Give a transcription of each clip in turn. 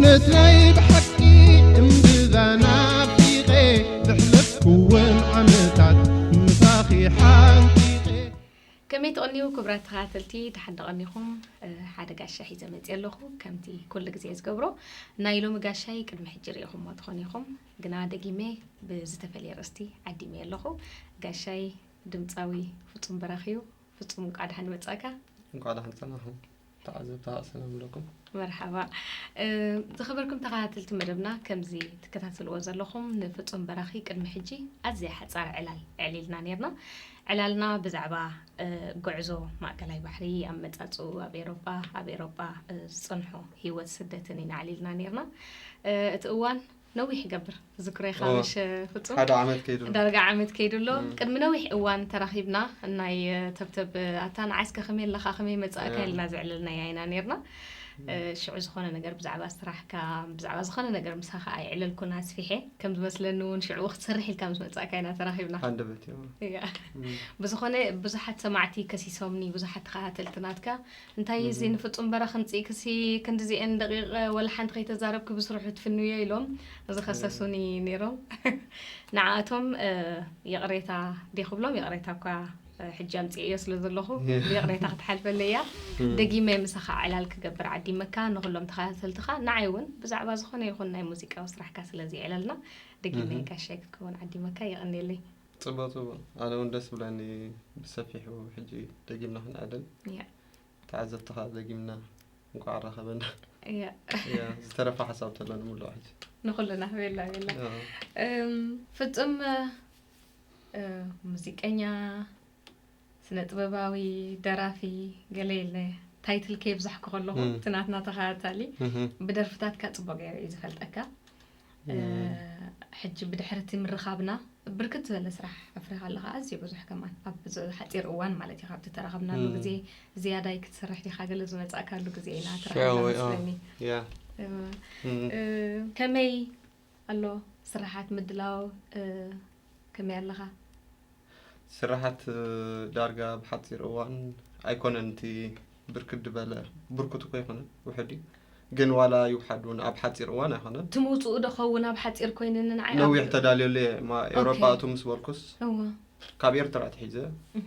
ነትናይ ብሓቂ እምብዛ ናፊቐ ዘሕለፍኩወን ዓመታት ምሳኺ ሓንቲቐ። ከመይ ትቐንዩ ክቡራት ተኸታተልቲ፣ ደሓን ዶ ቀኒኹም? እ፣ ሓደ ጋሻ ሒዘ መፅየ ኣለኹ። ከምቲ ኩሉ ግዜ ዝገብሮ፣ ናይ ሎሚ ጋሻይ ቅድሚ ሕጂ ርኢኹሞ ትኾኑ ኢኹም፣ ግና ደጊመ ብዝተፈለየ ርእስቲ ዓዲመ ኣለኹ። ጋሻይ ድምፃዊ ፍጹም በራኺ እዩ። ፍጹም፣ እንኳዕ ደሓን መጻእካ። እንኳዕ ደሓን ጸናኹም። ተዓዘብቲ ከዓ ሰላም ኣለኩም። መርሓባ። እ፣ ዝኸበርኩም ተኸታተልቲ መደብና፣ ከምዚ ትከታተልዎ ዘለኹም፣ ንፍጹም በራኺ ቅድሚ ሕጂ ኣዝያ ሓጻር ዕላል ኣዕሊልና ነርና። ዕላልና ብዛዕባ፣ እ፣ ጉዕዞ ማእከላይ ባሕሪ፣ ኣመጻጽኡ ኣብ ኤሮጳ፣ ኣብ ኤሮጳ፣ እ፣ ዝጸንሖ ህይወት ስደትን ኢና ኣዕሊልና ነርና። እ፣ እቲ እዋን ነዊሕ ይገብር። ዝክሮ ኢኻ ኦ፣ ምሽ ፍጹም? ሓደ ዓመት ከይዱ ኣሎ። ዳርጋ ዓመት ከይዱ ኣሎ። እም። ቅድሚ ነዊሕ እዋን ተራኺብና፣ ናይ፣ እ፣ ተብተብ፣ እ፣ ኣታ ንዓይ እስከ ከመይ ኣለኻ፣ ከመይ መጻእካ እም። ኢልና ዘዕለልናያ ኢና ነርና። እም። እ፣ ሽዑ ዝኾነ ነገር ብዛዕባ ስራሕካ፣ ብዛዕባ ዝኾነ ነገር ምሳኻ ኣይዕለልኩን ኣስፊሐ። ከም ዝመስለኒ እውን ሽዑ ክትሰርሕ ኢልካ ምስ መጻእካ ኢና ተራኺብና። ሃንደበት እዩ። እያ። እም። ብዝኾነ ብዙሓት ሰማዕቲ ከሲሶምኒ፣ ብዙሓት ተኸታተልቲ ናትካ፣ እንታይ እዚ እም። ንፍጹም በራኺ ኣምጺእክሲ ክንድዚኤን ደቂቕ ወላ ሓንቲ ከይተዛረብኪ ብስርሑ ትፍንውዮ ኢሎም ዝኸሰሱኒ ነይሮም። ንዓኣቶም፣ እ፣ ይቕሬታ ድየ ክብሎም? ይቕሬታ እኳ፣ እ፣ ሕጂ ኣምጺኤዮ ስለ ዘለኹ፣ የ- ብይቕሬታ ክትሓልፈለይ እያ። እም። ደጊመ ምሳኻ ዕላል ክገብር ዓዲመካ፣ ንኹሎም ተኸታተልትኻ፣ ንዓይ እውን ብዛዕባ ዝኾነ ይኹን ናይ ሙዚቃዊ ስራሕካ ስለ ዝይዕለልና፣ ደጊመ እም። ጋሻይ ክትከውን ዓዲመካ። የቐንየለይ። ጽቡቕ፣ ጽቡቕ። ኣነ እውን ደስ ብለኒ ብሰፊሑ ሕጂ ደጊምና ክንዕልል። ያ። ተዓዘብትኻ ደጊምና እንቋዕ ኣራኸበና። ያ። ያ፣ ዝተረፈ ሓሳብ ተሎ ንምልኦ ሕጂ። ንኹልና፣ ቤላ፣ ቤላ። ያ። እም፣ ፍጹም፣ እ፣ ሙዚቀኛ፣ ስነ ጥበባዊ፣ ደራፊ፣ ገለ ኢለ ታይትል ከየብዛሕኩ ከለኹ፣ እም። እቲ ናትና ተኸታታሊ እህ። ብደርፍታትካ ጽቡቕ ገይሩ እዩ ዝፈልጠካ። እ፣ እም። ሕጂ ብድሕሪ እቲ ምርኻብና ብርክት ዝበለ ስራሕ ኣፍሪኻ ኣለኻ፣ ኣዝዩ ብዙሕ ከማን፣ ኣብ ብዙ ሓጺር እዋን ማለት እዩ፣ ካብቲ ተራኸብናሉ እም። ግዜ ዝያዳይ ክትሰርሕ ዲኻ? ገለ ዝመጻእካሉ ግዜ ኢና ሽዑ፣ ተራኺብና ኦ፣ መስለኒ። ያ። እወ። እም። እ፣ ከመይ ኣሎ ስራሓት ምድላው፣ እ፣ ከመይ ኣለኻ? ስራሓት፣ እ፣ ዳርጋ ብሓጺር እዋን ኣይኮነን እቲ ብርክት ዝበለ፣ ብርኩት እኮ ኣይኮነን፣ ውሑድ እዩ። ግን ዋላ ይውሓድ እውን ኣብ ሓጺር እዋን ኣይኮነን። እቲ ምውጽኡ ዶ ኸውን ኣብ ሓጺር ኮይኑ ንዓይ ነዊሕ ኣብ ተዳልየሉ እየ። ማ-፣ ኤውሮጳ ኦኬ። ኣቱ ምስ በልኩስ እወ። ካብ ኤርትራ ኣትሒዘ፣ እህ።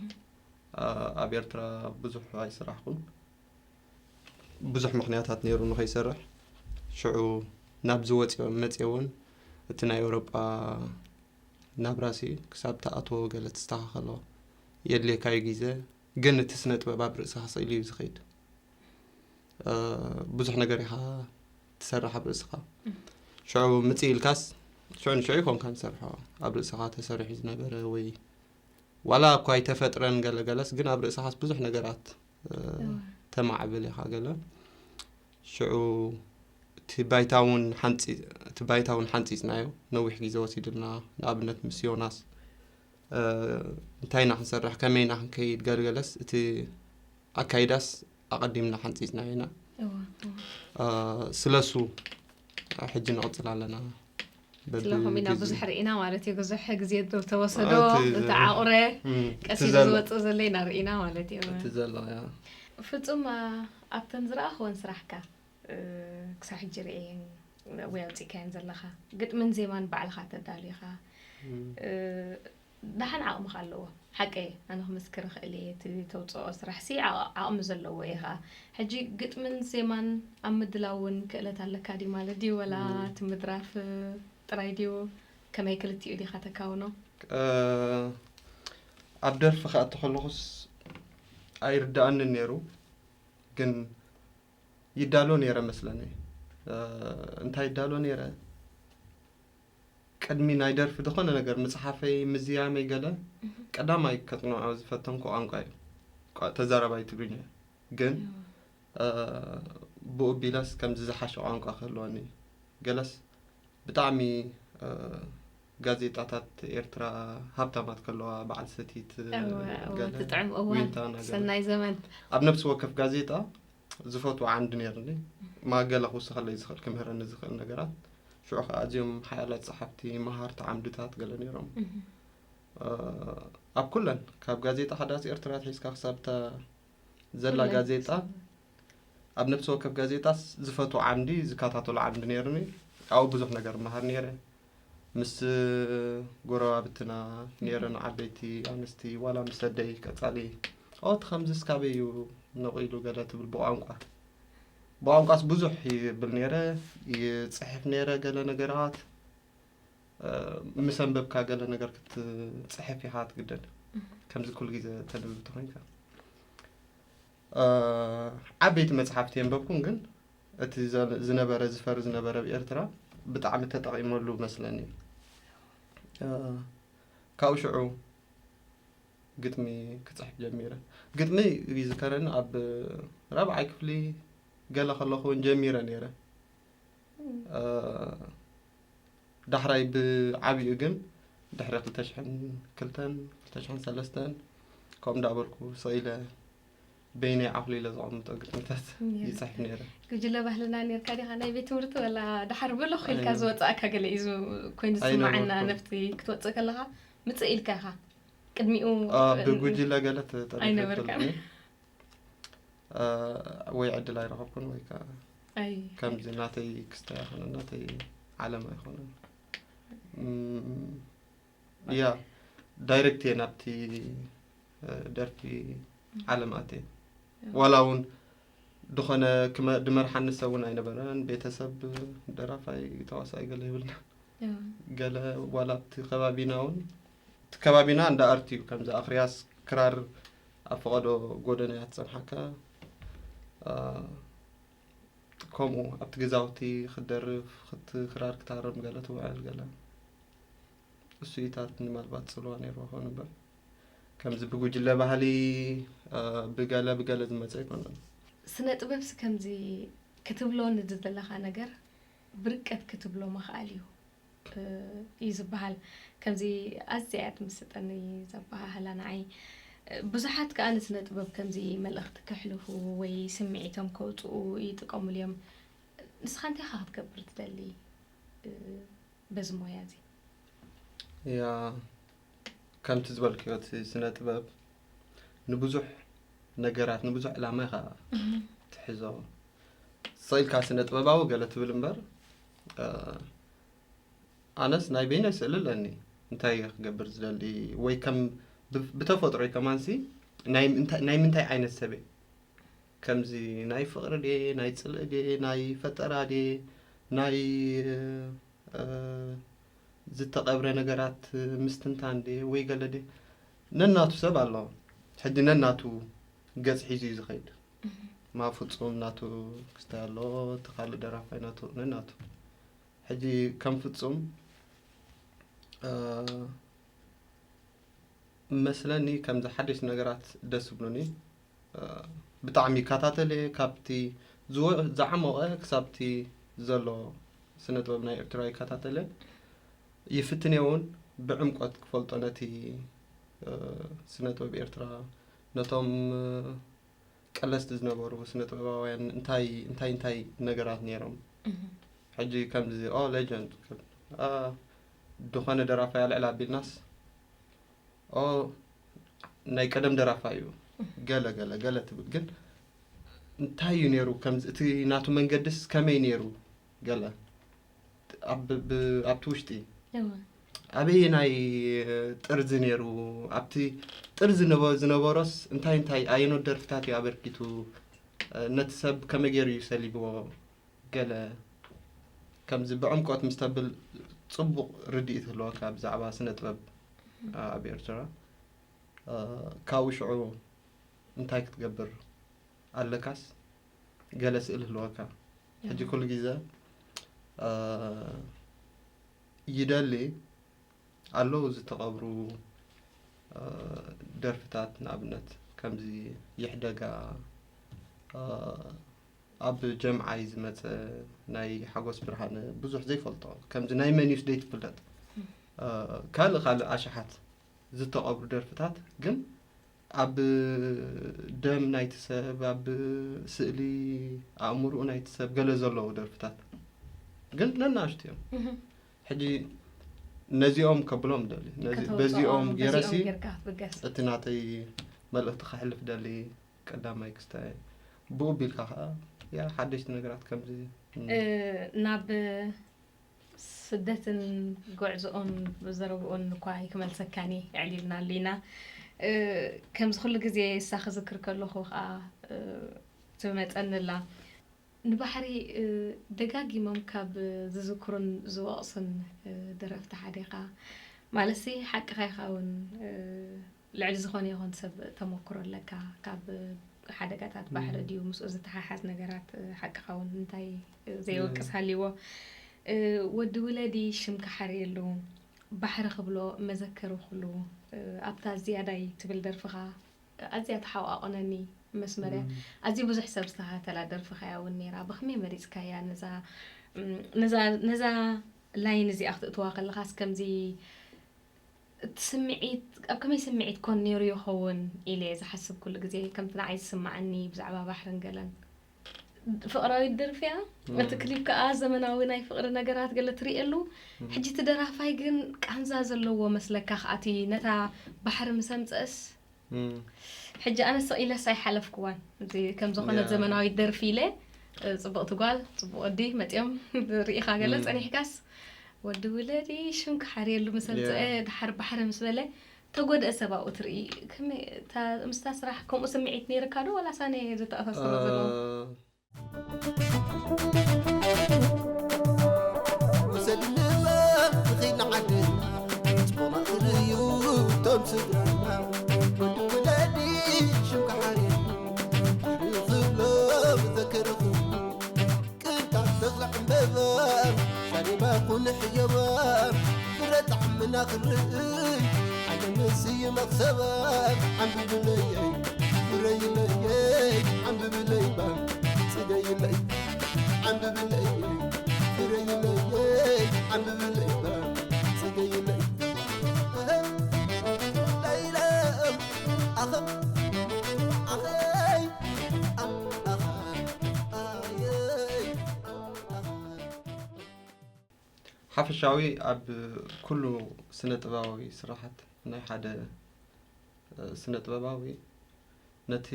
ኣ-፣ ኣብ ኤርትራ ብዙሕ ኣይሰራሕኩን። ብዙሕ ምኽንያታት ነይሩ ንኸይሰርሕ። ሽዑ ናብዚ ወፂኦ መፅየ እውን እቲ ናይ ኤውሮጳ ናብራሲ ክሳብ ትኣትዎ ገለ ትስተኻኸሎ የድልየካ እዩ ግዜ። ግን እቲ ስነ ጥበብ ኣብ ርእስኻ ስኢሉ እዩ ዝኸይድ። እ፣ ብዙሕ ነገር ኢኻ ትሰርሕ ኣብ ርእስኻ። እም። ሽዑ ምፅእ ኢልካስ ሽዑ ንሽዑ ይኮንካ ንሰርሖ። ኣብ ርእስኻ ተሰሪሑ ዝነበረ ወይ ዋላ እኳ ኣይተፈጥረን ገለ ገለስ፣ ግን ኣብ ርእስኻስ ብዙሕ ነገራት፣ እ፣ እዋ። ተማዕብል ኢኻ ገለ። ሽዑ እቲ ባይታ እውን ሓንፂ-፣ እቲ ባይታ እውን ሓንፂፅናዮ። ነዊሕ ግዜ ወሲዱልና። ንኣብነት ምስ ዮናስ፣ እ፣ እንታይ ኢና ክንሰርሕ፣ ከመይ ኢና ክንከይድ ገለ ገለስ፣ እቲ ኣካይዳስ ኣቐዲምና ሓንፂፅናዮ ኢና። እዋ፣ እዋ። እ፣ ስለሱ ሕጂ ንቕፅል ኣለና። በቢ ስለኹም ኢና ግዜ። ብዙሕ ርኢና ማለት እዩ። ብዙሕ ግዜ ዝተወሰዶ፣ እቲ ዘ-፣ ዝተዓቑረ፣ እም፣ እቲ ቀስ ኢሉ ዘሎ። ዝወፅእ ዘሎ ኢና ርኢና ማለት እዩ። እቲ ዘሎ፣ ያ። ፍጹም፣ ኣ-፣ ኣብተን ዝረኣኽወን ስራሕካ፣ እ፣ ክሳብ ሕጂ ርእየን ወይ ኣውፂእካየን ዘለኻ፣ ግጥምን ዜማን ባዕልኻ ተዳሉ ኢኻ። እም። እ፣ ደሓን ዓቕምኻ ኣለዎ። ሓቀይ፣ ኣነ ክምስክር እኽእል እየ፣ እቲ ተውፅኦ ስራሕሲ ዓ-፣ ዓቕሚ ዘለዎ እዩ ኸዓ። ሕጂ ግጥምን ዜማን ኣብ ምድላው እውን ክእለት ኣለካ ድዩ ማለት ድዩ? ወላ እም። እቲ ምድራፍ ጥራይ ድዩ? ከመይ ክልቲኡ ዲኻ ተካውኖ? እ፣ ኣብ ደርፊ ክኣቱ ከለኹስ ኣይርድኣንን ነይሩ፣ ግን ይዳሎ ነይረ መስለኒ። እ፣ እንታይ ይዳሎ ነይረ? ቅድሚ ናይ ደርፊ ዝኾነ ነገር ምጽሓፈይ፣ ምዝያመይ ገለ፣ እህ። ቀዳማይ ከጽንዖ ዝፈተንኩ ቋንቋ እዩ። ቋ-፣ ተዛራባይ ትግርኛ። ግን፣ እዋ። እ፣ ብኡ ቢላስ ከምዚ ዝሓሸ ቋንቋ ክህልወኒ። ገለስ ብጣዕሚ፣ እ፣ ጋዜጣታት ኤርትራ ሃብታማት ከለዋ፣ በዓል ሰቲት፣ እ፣ እወ፣ እወ፣ ገለ፣ ትጥዕም እዋን፣ ዊንታ ነገር። ሰናይ ዘመን። ኣብ ነፍሲ ወከፍ ጋዜጣ ዝፈትዎ ዓንዲ ነይርኒ። ማገለ ክውስኸለይ ዝኽእል፣ ክምህረኒ ዝኽእል ነገራት። ሽዑ ኸዓ ኣዝዮም ሓያላት ጸሓፍቲ፣ መሃርቲ ዓምድታት ገለ ነይሮም። እህ። እ፣ ኣብ ኩለን፣ ካብ ጋዜጣ ሓዳስ ኤርትራ ኣትሒዝካ ክሳብ እታ ዘላ ኩለን። ጋዜጣ፣ ኣብ ነፍሲ ወከፍ ጋዜጣስ ዝፈትዎ ዓምዲ፣ ዝከታተሎ ዓምዲ ነይሩኒ። ኣብኡ ብዙሕ ነገር እመሃር ነይረ። ምስ ጎረባብትና ነይረ፣ ንዓበይቲ ኣንስቲ፣ ዋላ ምስ ኣደይ ቀጻሊ፣ "ኦ፣ እቲ ከምዚስ ካበይ እዩ ነቒሉ?" ገለ ትብል ብቋንቋ። ብቋንቋስ ብዙሕ ይብል ነይረ፣ ይጽሕፍ ነይረ ገለ ነገራት። እ፣ ምስ ኣንበብካ ገለ ነገር ክትጽሕፍ ኢኻ ትግደድ። ከምዚ ኩሉ ግዜ ተንብብ ተኾይንካ። እ፣ ዓበይቲ መጽሓፍቲ የንበብኩን፣ ግን እቲ ዘ-፣ ዝነበረ፣ ዝፈሪ ዝነበረ ኣብ ኤርትራ ብጣዕሚ ተጠቒመሉ መስለኒ። እ፣ ካብኡ ሽዑ ግጥሚ ክጽሕፍ ጀሚረ። ግጥሚ ይዝከረኒ፣ ኣብ ራብዓይ ክፍሊ ገለ ከለኹ እውን ጀሚረ ነይረ። እ፣ ዳሕራይ ብዓቢኡ ግን ድሕሪ ክልተ ሽሕን ክልተን፣ ክልተ ሽሕን ሰለስተን፣ ከምኡ እንዳበልኩ ስቕ ኢለ በይነይ ዓኹሊለ ዘቐምጦ ግጥምታት ይጽሕፍ ነይረ። ጉጅለ ባህልና ነርካ ዲኻ? ናይ ቤት ትምህርቲ ወላ ደሓር ብሎ ኢልካ ኣይነ- ዝወጻእካ ገለ እዩ ዝ-፣ ኮይኑ ዝስምዓና። ኣይነበርኩን። ነብቲ ክትወጽእ ከለኻ ምጽእ ኢልካ ኢኻ። ቅድሚኡ አ፣ እ-፣ ብጉጅለ ገለ ተጠሪፈ ኣይነበርካን? ኣይፈልጥን። አ፣ ወይ ዕድል ኣይረኸብኩን ወይ ከኣ ኣይ። ከምዚ ናተይ ክስታይ ኣይኮነን፣ ናተይ ዓለም ኣይኮነን። እም፣ ያ፣ ዳይሬክት እየ ናብቲ፣ እ፣ ደርፊ ዓለም ኣትየ። ያ። ዋላ እውን ድኾነ ክመ-፣ ድመርሓኒ ሰብ እውን ኣይነበረን። ቤተሰብ ደራፋይ ተዋሳኢ ገለ ይብልና። ያ። ገለ ዋላ ኣብቲ ከባቢና እውን፣ እቲ ከባቢና እንዳ ኣርት እዩ። ከምዚ ኣኽርያስ ክራር ኣብ ፈቐዶ ጎደና እያ ትጸንሓካ። እ፣ ከምኡ ኣብቲ ገዛውቲ ክትደርፍ፣ ክት-፣ ክራር ክታርም ገለ ትውዕል ገለ። እሱ ኢታት ንማልባት ጽልዋ ነይርዎ ኸውን እምበር፣ ከምዚ ብጉጅለ ባህሊ፣ እ፣ ብገለ ብገለ ዝመጸ ኣይኮነን። ስነ ጥበብሲ ከምዚ ክትብሎ ንዝደለኻ ነገር ብርቀት ክትብሎ ምኽኣል እዩ፣ እ፣ እዩ ዝበሃል። ከምዚ ኣዝያ እያ ትምስጠኒ እዛ ኣበሃህላ ንዓይ። እ፣ ብዙሓት ከኣ ንስነ ጥበብ ከምዚ መልእኽቲ ከሕልፉ ወይ ስምዒቶም ከውጽኡ ይጥቀሙሉ እዮም። ንስኻ እንታይ ኢኻ ክትገብር ትደሊ፣ እ፣ በዚ ሞያ እዚ? ያ፣ ከምቲ ዝበልክዮ፣ እቲ ስነ ጥበብ ንብዙሕ ነገራት፣ ንብዙሕ ዕላማ ኢኻ እህ። ትሕዞ። ስቕ ኢልካ ስነ ጥበባዊ ገለ ትብል እምበር፣ እ፣ ኣነስ ናይ በይነይ ስእሊ ኣለኒ። እንታይ እየ ክገብር ዝደሊ? ወይ ከም ብ-፣ ብተፈጥሮይ ከማንሲ ናይ ምንታይ፣ ናይ ምንታይ ዓይነት ሰብ እየ? ከምዚ ናይ ፍቕሪ ድየ፣ ናይ ጽልኢ ድየ፣ ናይ ፈጠራ ድየ፣ ናይ፣ እ፣ ዝተቐብረ ነገራት ምስትንታን ድየ ወይ ገለ ድየ? ነናቱ ሰብ ኣለዎ። ሕጂ ነናቱ ገጽ ሒዙ እዩ ዝኸይድ። እህ። ማ ፍጹም ናቱ ክስታይ ኣለዎ፣ እቲ ካልእ ደራፋይ ናቱ፣ ነናቱ። ሕጂ ከም ፍጹም፣ እ፣ መስለኒ ከምዚ ሓደሽቲ ነገራት ደስ ይብሉኒ። እ፣ ብጣዕሚ ይከታተል እየ፣ ካብቲ ዝወ-፣ ዝዓሞቐ ክሳብቲ ዘሎ ስነ ጥበብ ናይ ኤርትራ ይከታተል እየ። ይፍትን እየ እውን ብዕምቆት ክፈልጦ ነቲ፣ እ፣ ስነ ጥበብ ኤርትራ፣ ነቶም፣ እ፣ ቀለስቲ ዝነበሩ ስነ ጥበባውያን እንታይ፣ እንታይ፣ እንታይ ነገራት ነይሮም። እህ። ሕጂ ከምዚ፣ ኦ፣ ሌጀንድ፣ አ፣ ድኾነ ደራፋይ ኣልዕል ኣቢልናስ፣ ኦ፣ ናይ ቀደም ደራፋይ እዩ፣ ገለ፣ ገለ፣ ገለ ትብል። ግን እንታይ እዩ ነይሩ? ከምዚ እቲ ናቱ መንገድስ ከመይ ነይሩ? ገለ ኣብ፣ ብ-፣ ኣብቲ ውሽጢ እወ። ኣበየናይ ጥርዚ ነይሩ? ኣብቲ ጥርዚ ነበ-፣ ዝነበሮስ እንታይ እንታይ ኣየኖት ደርፍታት እዩ ኣበርኪቱ? ነቲ ሰብ ከመይ ገይሩ እዩ ሰሊብዎ? ገለ ከምዚ ብዕምቆት ምስ ተብል ጽቡቕ ርድኢት ይህልወካ ብዛዕባ ስነ ጥበብ ኣብ ኤርትራ። እ፣ ካብኡ ሽዑ እንታይ ክትገብር ኣለካስ ገለ ስእል ህልወካ። ሕጂ እም። ኩሉ ግዜ፣ እ፣ ይደሊ ኣለዉ ዝተቐብሩ፣ እ፣ ደርፍታት፣ ንኣብነት ከምዚ ይሕደጋ፣ እ፣ ኣብ ጀምዓይ ዝመጸ ናይ ሓጎስ ብርሃነ ብዙሕ ዘይፈልጦ፣ ከምዚ ናይ መን እዩስ ዘይትፍለጥ፣ እም። እ፣ ካልእ ካልእ ኣሽሓት ዝተቐብሩ ደርፍታት ግን ኣብ ደም ናይቲ ሰብ፣ ኣብ ስእሊ ኣእምሮኡ ናይቲ ሰብ ገለ ዘለዉ ደርፍታት ግን ነናእሽቱ እዮም። እህ። ሕጂ ነዚኦም ከብሎም ደሊ። ነዚ-፣ ከተውፅኦም፣ በዚኦም ገይረሲ በዚኦም ጌርካ ክትብገስ። እቲ ናተይ መልእኽቲ ከሕልፍ ደሊ ቀዳማይ ክስታይ። ብኡ ቢልካ ኸዓ ያ ሓደሽቲ ነገራት ከምዚ። ናብ ስደትን ጉዕዞኡን ዘረብኡን እኳ ኣይክመልሰካኒ፣ ኣዕሊልና ኣሎ ኢና። ከምዚ ኩሉ ግዜ እሳ ክዝክር ከለኹ ከዓ ትመፀኒ ኣላ። ንባሕሪ ደጋጊሞም ካብ ዝዝክሩን ዝወቕሱን ደረፍቲ ሓደ ኢኻ። ማለትሲ ሓቅኻ ኢኻ እውን፣ ልዕሊ ዝኾነ ይኹን ሰብ ተመክሮ ኣለካ። ካብ ሓደጋታት ባሕሪ ድዩ ምስኡ ዝተሓሓዝ ነገራት፣ ሓቅኻ እውን እንታይ ዘይወቅስ ሃልይዎ። ወዲ ውለዲ ሽምካ ሓርየሉ፣ ባሕሪ ክብሎ መዘከሪ ኩሉ፣ ኣብታ ዝያዳይ ትብል ደርፍኻ ኣዝያ ተሓቋቑነኒ መስመር እያ። ኣዝዩ ብዙሕ ሰብ ዝተኸታተላ ደርፍኻ እያ እውን ነይራ። ብኸመይ መሪፅካያ ነዛ፣ ነዛ፣ ነዛ ላይን እዚኣ ክትእትዋ ከለኻስ ከምዚ እቲ ስምዒት፣ ኣብ ከመይ ስምዒት ኮን ነይሩ ይኸውን ኢለ ዝሓስብ ኩሉ ግዜ፣ ከምቲ ንዓይ ዝስምዓኒ ብዛዕባ ባሕርን ገለን። ፍቕራዊት ደርፊ እያ። እቲ ክሊፕ ከዓ ዘመናዊ ናይ ፍቕሪ ነገራት ገለ ትርእየሉ። ሕጂ እቲ ደራፋይ ግን ቃንዛ ዘለዎ መስለካ፣ ከኣቲ ነታ ባሕሪ ምስ ኣምፀእስ። ሕጂ ኣነ ስቕ ኢለስ ኣይሓለፍኩዋን። እዚ ከም ዝኾነት ዘመናዊት ደርፊ ኢለ፣ ጽብቕቲ ጓል፣ ጽቡቕ ወዲ መጺኦም ርኢኻ ገለ ጸኒሕካስ፣ ወዲ ውለዲ ሽም ክሓርየሉ ምስ ኣምጽአ፣ ድሓር ባሕሪ ምስ በለ፣ ተጎድአ ሰብ ኣብኡ ትርኢ። ከመይ፣ እታ፣ ምስታ ስራሕ ከምኡ ስምዒት ነይርካ ዶ፣ ዋላስ ኣነ ዘተኣሳስሮ ዘሎ? ውሰድኒ እባ ንኸይድ ንዓድና፣ ጽቡቕና ክርእዩ እቶም ስድራና። ወዲ ውለዲ ሽምካ ሓርየሉ፣ ድሕሪ ክብሎ ብዘከርኹ። ቅንጣብ ተኽለ ዕምበባ፣ ሻሪባ ኩን ሕየባ፣ ፍረ ጣዕምና ክንርእይ፣ ዓለም ንስይ መኽሰባ። ዓንብብለይ፣ ፍረይለይ፣ ዓንብብለይ ባ፣ ጽገይለይ፣ ዓንብብለይ፣ ፍረይለይ፣ ዓንብብለይ ባ፣ ጽገይለይ። ለይለ፣ ኣኸ፣ ኣኸይ፣ ኣኸ፣ ኣየይ፣ ኣኸ። ሓፈሻዊ ኣብ ኩሉ ስነ ጥበባዊ ስራሓት ናይ ሓደ ስነ ጥበባዊ ነቲ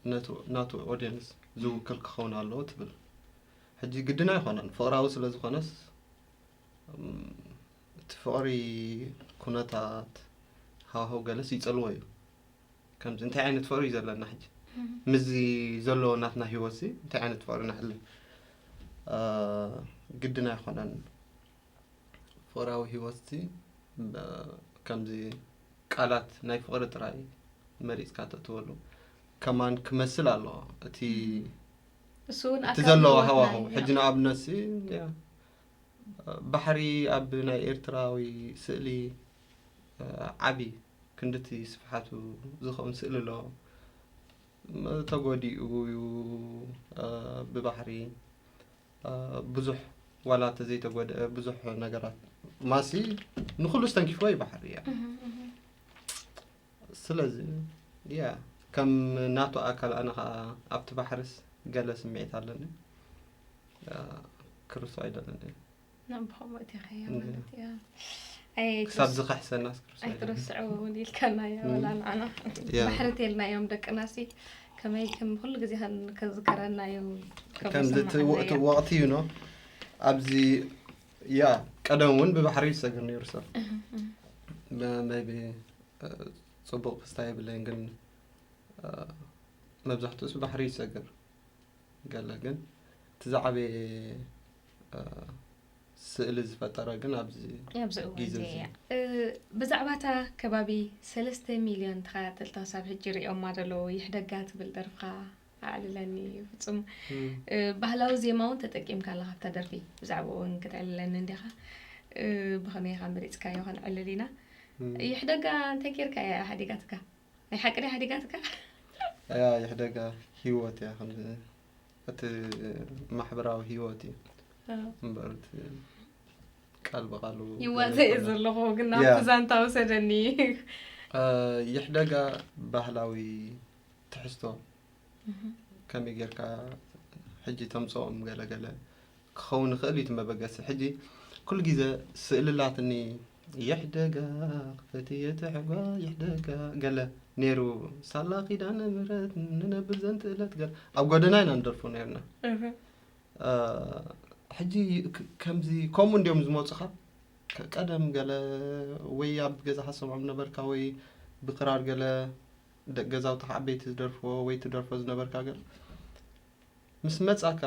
ነቱ ናቱ ኦድየንስ ዝውክል ክኸውን ኣለዎ ትብል። ሕጂ ግድን ኣይኮነን፣ ፍቕራዊ ስለ ዝኾነስ እቲ ፍቕሪ ኩነታት ሃዋህው ገለስ ይጸልዎ እዩ። ከምዚ እንታይ ዓይነት ፍቕሪ እዩ ዘለና ሕጂ ምስዚ ዘሎ ናትና ህይወትሲ እንታይ ዓይነት ፍቕሪ ነሕልፍ ግድን ኣይኮነን። ፍቕራዊ ህይወትሲ ከምዚ ቃላት ናይ ፍቕሪ ጥራይ መሪፅካ ተእትወሉ ከማን ክመስል ኣለዎ እቲ እሱ እውን እቲ ኣካል ዘለዎ ህይወትና ሃዋህው እዩ። ሕጂ ንኣብነትሲ ያ፣ ባሕሪ ኣብ ናይ ኤርትራዊ ስእሊ ዓቢ ክንድቲ ስፍሓቱ ዝኸውን ስእሊ ኣሎ። ተጎዲኡ እዩ ብባሕሪ ብዙሕ ዋላ ተዘይተጎድአ ብዙሕ ነገራት ማሲ ንኩሉ ዝተንኪፍዎ እዩ ባሕሪ እያ። ስለዚ ያ ከም ናቱ ኣካል ኣነ ከዓ ኣብቲ ባሕርስ ገለ ስምዒት ኣለኒ። ያ፣ ክርስቶ ኣይደለኒ። ናብ ብኸምኡ እቲኸያ ን- ማለት እያ። ኣይ ክሳብ ትረስ- ዝኸሕሰናስ ክርስቶ ኣይደለኒ። ኣይትረስዕዎ እውን ኢልካና እያ ም። ወላ ንዓና ያ። ባሕሪ ተልናዮም ደቂ ናሲ ከመይ ከም ኩሉ ግዜ ከን- ከዝከረና እዩ። ከም ከምዚ እቲ ዝስምዓና ወ- እቲ እዩ። ወቕቲ እዩ ኖ ኣብዚ ያ ቀደም እውን ብባሕሪ ይሰግር ነይሩ ሰብ። ብ- maybe ጽቡቕ ክስታይ የብለይን ግን መብዛሕትኡስ ብባሕሪ ይሰግር። ገለ ግን እቲ ዝዓበየ ስእሊ ዝፈጠረ ግን ኣብዚ ኣብዚ እዋን ግዜ እዚ እዚ። እያ። እ፣ ብዛዕባ እታ ከባቢ ሰለስተ ሚልዮን ተኸታተልቲ ክሳብ ሕጂ ሪኦማ ዘለዉ ይሕደጋ ትብል ደርፍኻ ኣዕልለኒ ፍጹም። እም፣ እ፣ ባህላዊ ዜማ እውን ተጠቂምካ ኣለኻ ኣብታ ደርፊ። ብዛዕባኡ እውን ክተዕልለኒ እንዲኻ። እ፣ ብኸመይ ኢኻ መሪጽካዮ ከነዕልል ኢና። እም። ይሕደጋ እንታይ ጌርካ እያ ሓዲጋትካ? ናይ ሓቂ ድያ ሓዲጋትካ? ያ ይሕደጋ ህይወት እያ ከም እቲ ማሕበራዊ ህይወት እዩ እ። እምበር እቲ ቃል ብቃሉ ይዋዘ ገለ እየ ይኮነ። ዘለኹ ግን ያ። ናብቲ ዛንታ ውሰደኒ። እ፣ ይሕደጋ ባህላዊ ትሕዝቶ ከመይ ጌርካ ሕጂ ተምፅኦም ገለገለ ክኸውን ይኽእል እዩ እቲ መበገሲ። ሕጂ ኩሉ ግዜ ስእልላትኒ ይሕደጋ ክፈትየ ትሕጓ ይሕደጋ ገለ ነይሩ። ሳላ ኪዳነ ምሕረት ንነብር ዘንትእለት ገለ ኣብ ጎደና ኢና ንደርፎ ነርና። ሕጂ ከምዚ ከምኡ እንዲዮም ዝመፁኻ። ቀደም ገለ ወይ ኣብ ገዛኻ ሰምዖም ነበርካ ወይ ብክራር ገለ ደቂ ገዛውትኻ ዓበይቲ ዝደርፍዎ ወይ ትደርፎ ዝነበርካ ገለ ምስ መጻካ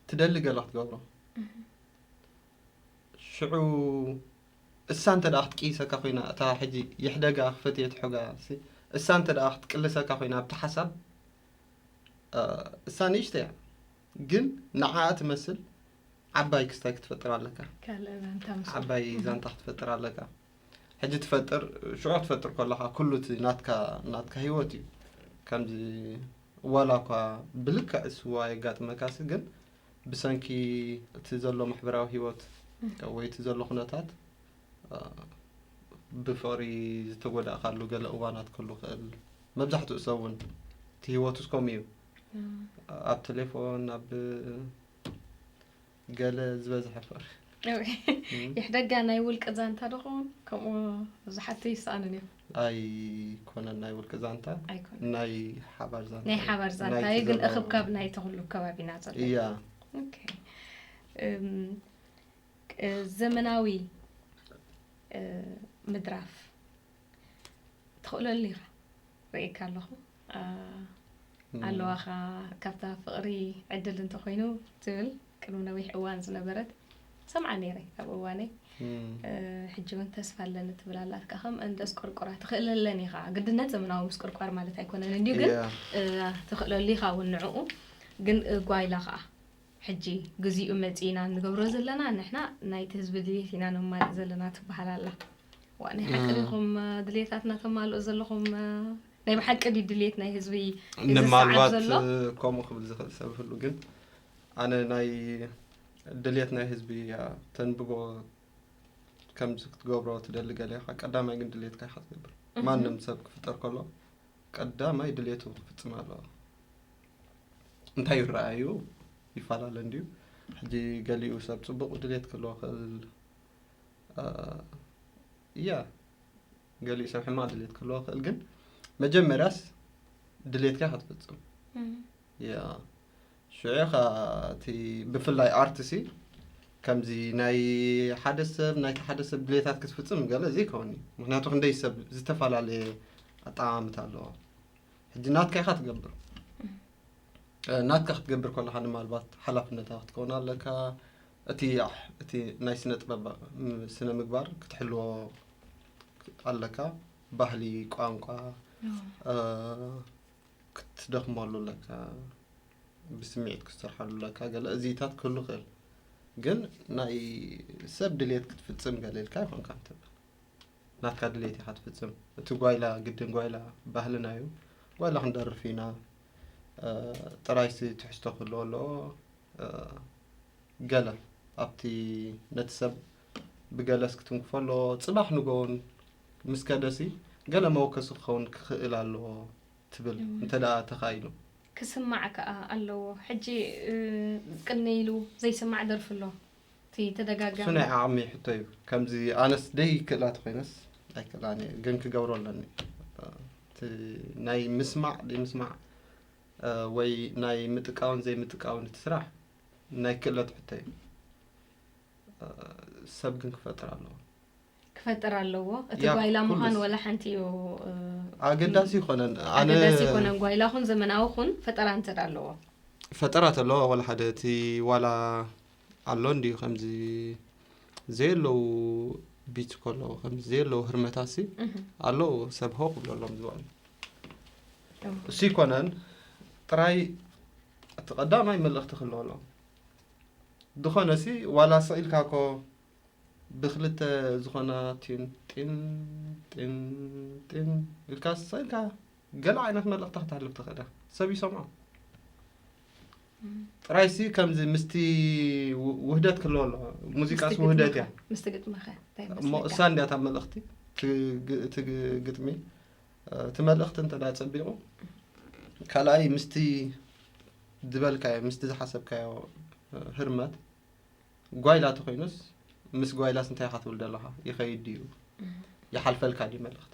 ትደሊ ገለ ክትገብሮ። ሽዑ እሳ እንተ ደኣ ክትቅይሰካ ኮይና፣ እታ ሕጂ ይሕደጋ ክፈትየ ትሕጋ ሲ እሳ እንተ ደኣ ክትቅልሰካ ኮይና ኣብቲ ሓሳብ እሳ ንእሽተ እያ፣ ግን ንዓኣ ትመስል ዓባይ ክስታይ ክትፈጥር ኣለካ። ዓባይ ዛንታ ክትፈጥር ኣለካ። ሕጂ ትፈጥር ሽዑ ክትፈጥር ከለኻ ኩሉ እቲ ናትካ ናትካ ህይወት እዩ። ከምዚ ዋላ እኳ ብልክዕ እሱ ኣየጋጥመካሲ፣ ግን ብሰንኪ እቲ ዘሎ ማሕበራዊ ህይወት ወይ እቲ ዘሎ ኩነታት ብፍቕሪ ዝተጎዳእካሉ ገለ እዋናት ክህሉ ክእል። መብዛሕትኡ ሰብ እውን እቲ ህይወቱ እስከምኡ እዩ። ኣብ ቴሌፎን ኣብ ገለ ዝበዝሐ ፍቕሪ። ይሕደጋ ናይ ውልቂ ዛንታ ዶኹም ከምኡ ብዙሓት ይሰኣኑን እዮም። ኣይኮነን ናይ ውልቂ ዛንታ፣ ኣይኮነን። ናይ ሓባር ዛንታ ናይ እዩ። ሓባር ዛንታ ናይቲ እዩ፣ ግን ዘሎ እኽብካብ ናይቲ ኩሉ ከባቢና ዘሎ እዩ። እያ። ኦኬ። እም፣ እ፣ ዘመናዊ እ፣ ምድራፍ ትኽእለሉ ኢኻ። ርእየካ ኣለኹ። ኣ፣ ኣለዋኻ ካብታ ፍቕሪ ዕድል እንተኾይኑ ትብል ቅድሚ ነዊሕ እዋን ዝነበረት ሰምዓ ነይረ ኣብ እዋነይ። ሕጂ እውን ተስፋ ኣለኒ ትብል ኣላ። ኣትካ ከም እንደስ ቆርቆራ ትኽእለለን ኢኻ። ግድነት ዘመናዊ ምስ ቆርቋር ማለት ኣይኮነን እንዲዩ፣ ግን ትኽእለሉ ኢኻ እውን ንዕኡ። ግን ጓይላ ኸዓ ሕጂ ግዚኡ መጺእና ንገብሮ ዘለና ንሕና ናይቲ ህዝቢ ድሌት ኢና ነማልእ ዘለና ትበሃል ኣላ። ዋ፣ ናይ ሓቂ ዲኹም ድሌታትና ተማልኡ ዘለኹም? ናይ ብሓቂ ድዩ ድሌት ናይ ህዝቢ እዚ ሰዓት ንማልባት ዘሎ? ከምኡ ክብል ዝኽእል ሰብ ህሉ፣ ግን ኣነ ናይ ድሌት ናይ ህዝቢ እያ ተንብቦ። ከምዚ ክትገብሮ ትደሊ ገለ ኢኻ፣ ቀዳማይ ግን ድሌትካ ኢኻ ትገብር። ማንም ሰብ ክፍጠር ከሎ ቀዳማይ ድሌቱ ክፍጽም ኣለዎ። እንታይ ይረኣዩ ይፈላለ እንድዩ። ሕጂ ገሊኡ ሰብ ጽቡቕ ድሌት ክህልዎ ክእል፣ እ፣ እያ፣ ገሊኡ ሰብ ሕማቕ ድሌት ክህልዎ ክእል፣ ግን መጀመርያስ ድሌትካ ክትፍጽም። እም። ያ፣ ሽዑ ኢኻ እቲ ብፍላይ ኣርትሲ ከምዚ ናይ ሓደ ሰብ፣ ናይቲ ሓደ ሰብ ድሌታት ክትፍጽም ገለ ዘይከውን እዩ። ምኽንያቱ ክንደይ ሰብ ዝተፈላለየ ኣጠማምታ ኣለዎ። ሕጂ ናትካ ኢኻ ትገብር። እ፣ ናትካ ክትገብር ከለኻ ንማልባት ሓላፍነታ ክትከውን ኣለካ። እቲ፣ ኣሕ-፣ እቲ ናይ ስነ ጥበብ፣ ም-፣ ስነ ምግባር ክትሕልዎ ኣለካ። ባህሊ፣ ቋንቋ፣ እ፣ ክትደኽመሉ ኣለካ። ብስምዒት ክትሰርሓሉ ኣለካ። ገለ እዚታት ክህሉ ይኽእል። ግን ናይ ሰብ ድሌት ክትፍጽም ገለ ኢልካ ኣይኮንካን ትብል። ናትካ ድሌት ኢኻ ትፍጽም። እቲ ጓይላ ግድን ጓይላ ባህልና እዩ። ጓይላ ክንደርፍ ኢና። እ፣ ጥራይሲ ትሕዝቶ ክህልዎ ኣለዎ። እ፣ ገለ ኣብቲ ነቲ ሰብ ብገለስ ክትንክፎ ኣለዎ። ጽባሕ ንጎውን ምስ ከደሲ ገለ መወከሲ ክኸውን ክኽእል ኣለዎ ትብል፣ እም። እንተ ደኣ ተኻኢሉ። ክስማዕ ከኣ ኣለዎ። ሕጂ፣ እ፣ ቅኒ ኢሉ ዘይስማዕ ደርፊ ኣሎ። እቲ ተደጋጋሚ። እሱ ናይ ዓቕሚ ሕቶ እዩ። ከምዚ ኣነስ ደይክእላ ተኾይነስ ኣይክእላን እየ፣ ግን ክገብሮ ኣለኒ። እቲ ናይ ምስማዕ ደይምስማዕ፣ እ፣ ወይ ናይ ምጥቃውን ዘይምጥቃውን እቲ ስራሕ ናይ ክእለት ሕቶ እዩ። እ፣ ሰብ ግን ክፈጥር ኣለዎ። ክፈጥር ኣለዎ። እቲ ያ፣ ጓይላ ምዃን ኩሉስ። ወላ ሓንቲ እዩ፣ እ፣ ኣገዳሲ ይኮነን። ኣነ ኣገዳሲ ይኮነን። ጓይላ ኹን ዘመናዊ ኹን ፈጠራ እንተ ደኣ ኣለዎ። ፈጠራ ተለዎ ወላ ሓደ እቲ ዋላ ኣሎ እንድዩ ከምዚ ዘየለዉ ቢት ከለዉ ከምዚ ዘየለዉ ህርመታሲ እህ። ኣለዉ ሰብ ሆ ክብለሎም ዝበሉ። እዎ። እሱ ይኮነን ጥራይ እቲ ቀዳማይ መልእኽቲ ክህልዎ ኣለዎ። ዝኾነ ሲ ዋላ ስቕ ኢልካ እኮ ብክልተ ዝኾና ቲን ጢን ጢን ጢን ኢልካ ስቕ ኢልካ ገለ ዓይነት መልእኽቲ ክተሕልፍ ትኽእል ኢኻ። ሰብ ይሰምዖ። እም። ጥራይ ሲ ከምዚ ምስቲ ው-፣ ውህደት ክህልዎ ኣለዎ። ሙዚቃስ ምስቲ ውህደት ግጥምኸ? እያ። ምስቲ ግጥምኸ? እንታይ እሞ ይመስለካ? እሳ እንድያ እታ መልእኽቲ፣ እቲ ግ-፣ እቲ ግ-፣ ግጥሚ፣ እ፣ እቲ መልእኽቲ እንተ ደኣ ጸቢቑ፣ ካልኣይ ምስቲ ዝበልካዮ፣ ምስቲ ዝሓሰብካዮ፣ እ፣ ህርመት፣ ጓይላ ተኾይኑስ፣ ምስ ጓይላስ እንታይ ኢኻ ትብል ዘለኻ? ይኸይድ ድዩ? እም። ይሓልፈልካ ድዩ መልእኽቲ?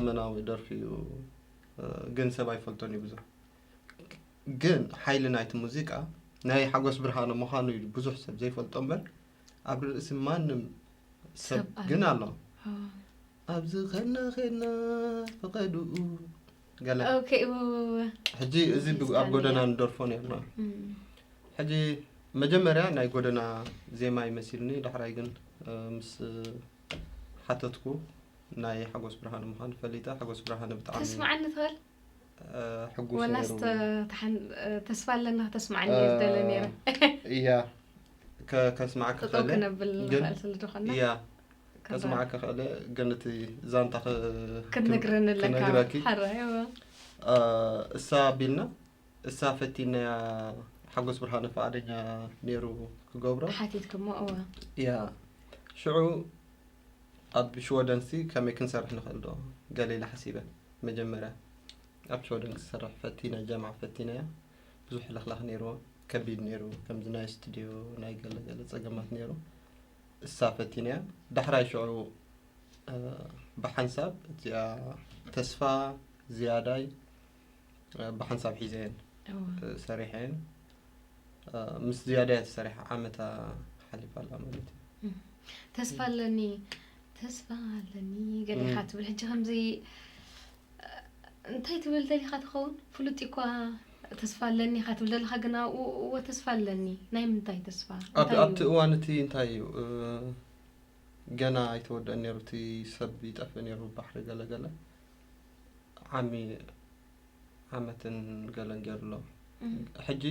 ዘመናዊ ደርፊ እዩ። እ፣ ግን ሰብ ኣይፈልጦን እዩ ብዙሕ። ግን ሓይሊ ናይቲ ሙዚቃ ናይ ሓጎስ ብርሃነ ምዃኑ እዩ ብዙሕ ሰብ ዘይፈልጦ እምበር፣ ኣብ ርእሲ ማንም ሰብ ግን ኣሎ። ኣብዚ ኸድና ኸድና ፈቐድኡ ገለ። ሕጂ እዚ ኣብ ጎደና ንደርፎ ነርና። ሕጂ መጀመርያ ናይ ጎደና ዜማ ይመሲልኒ፣ ዳሕራይ ግን ምስ ሓተትኩ ናይ ሓጎስ ብርሃን ምዃኑ ፈሊጠ። ሓጎስ ብርሃን ብጣዕሚ ተስማዓኒ ትኽእል? ሕጉስ ወላስ ነይሩ። ተስፋ ኣለና ተስማዓኒ እየ ዝደለ ነይረ። እያ። ከስማዓካ ጠጠው ክነብል ንኽእል ስለ ዝኾንና እያ። ከስማዓካ ክእለ ግን እቲ ዛንታ ክትነግረኒ ኣለካ። ሓራይ እሳ ኣቢልና እሳ ፈቲናያ። ሓጎስ ብርሃነ ፈቓደኛ ነይሩ ክገብሮ ሓቲትክሞ። እዋ እያ። ሽዑ ኣብ ሽወደንሲ ከመይ ክንሰርሕ ንኽእል ዶ ገለ ኢለ ሓሲበ። መጀመርያ ኣብ ሽወደን ክሰርሕ ፈቲነ ጀምዓ ፈቲነያ። ብዙሕ ለኽላኽ ነይርዎ። ከቢድ ነይሩ። ከምዚ ናይ ስቱድዮ ናይ ገለ ገለ ጸገማት ነይሩ። እሳ ፈቲነያ። ዳሕራይ ሽዑ ብሓንሳብ እዚኣ ተስፋ ዝያዳይ ብሓንሳብ ሒዘየን። እወ። እ፣ ሰሪሐ እየን። እ፣ ምስ ዝያዳ እያ ተሰሪሓ፣ ዓመታ ሓሊፋ ኣላ ማለት እዩ። እም። ተስፋ ኣለኒ፣ ተስፋ ኣለኒ ገለ ኢኻ እም። ትብል። ሕጂ ከምዚ እንታይ ትብል ደሊኻ ትኸውን? ፍሉጥ እኳ ተስፋ ኣለኒ ኢኻ ትብል ዘለኻ፣ ግን ኣብኡ እወ ተስፋ ኣለኒ። ናይ ምንታይ ተስፋ? ኣብ እንታይ ኣብቲ እዩ? እዋን እቲ እንታይ እዩ? እ፣ ገና ኣይተወደአን ነይሩ፣ እቲ ሰብ ይጠፍእ ነይሩ ባሕሪ ገለ ገለ። ዓሚ ዓመትን ገለን ገይሩ ኣሎ። እም። ሕጂ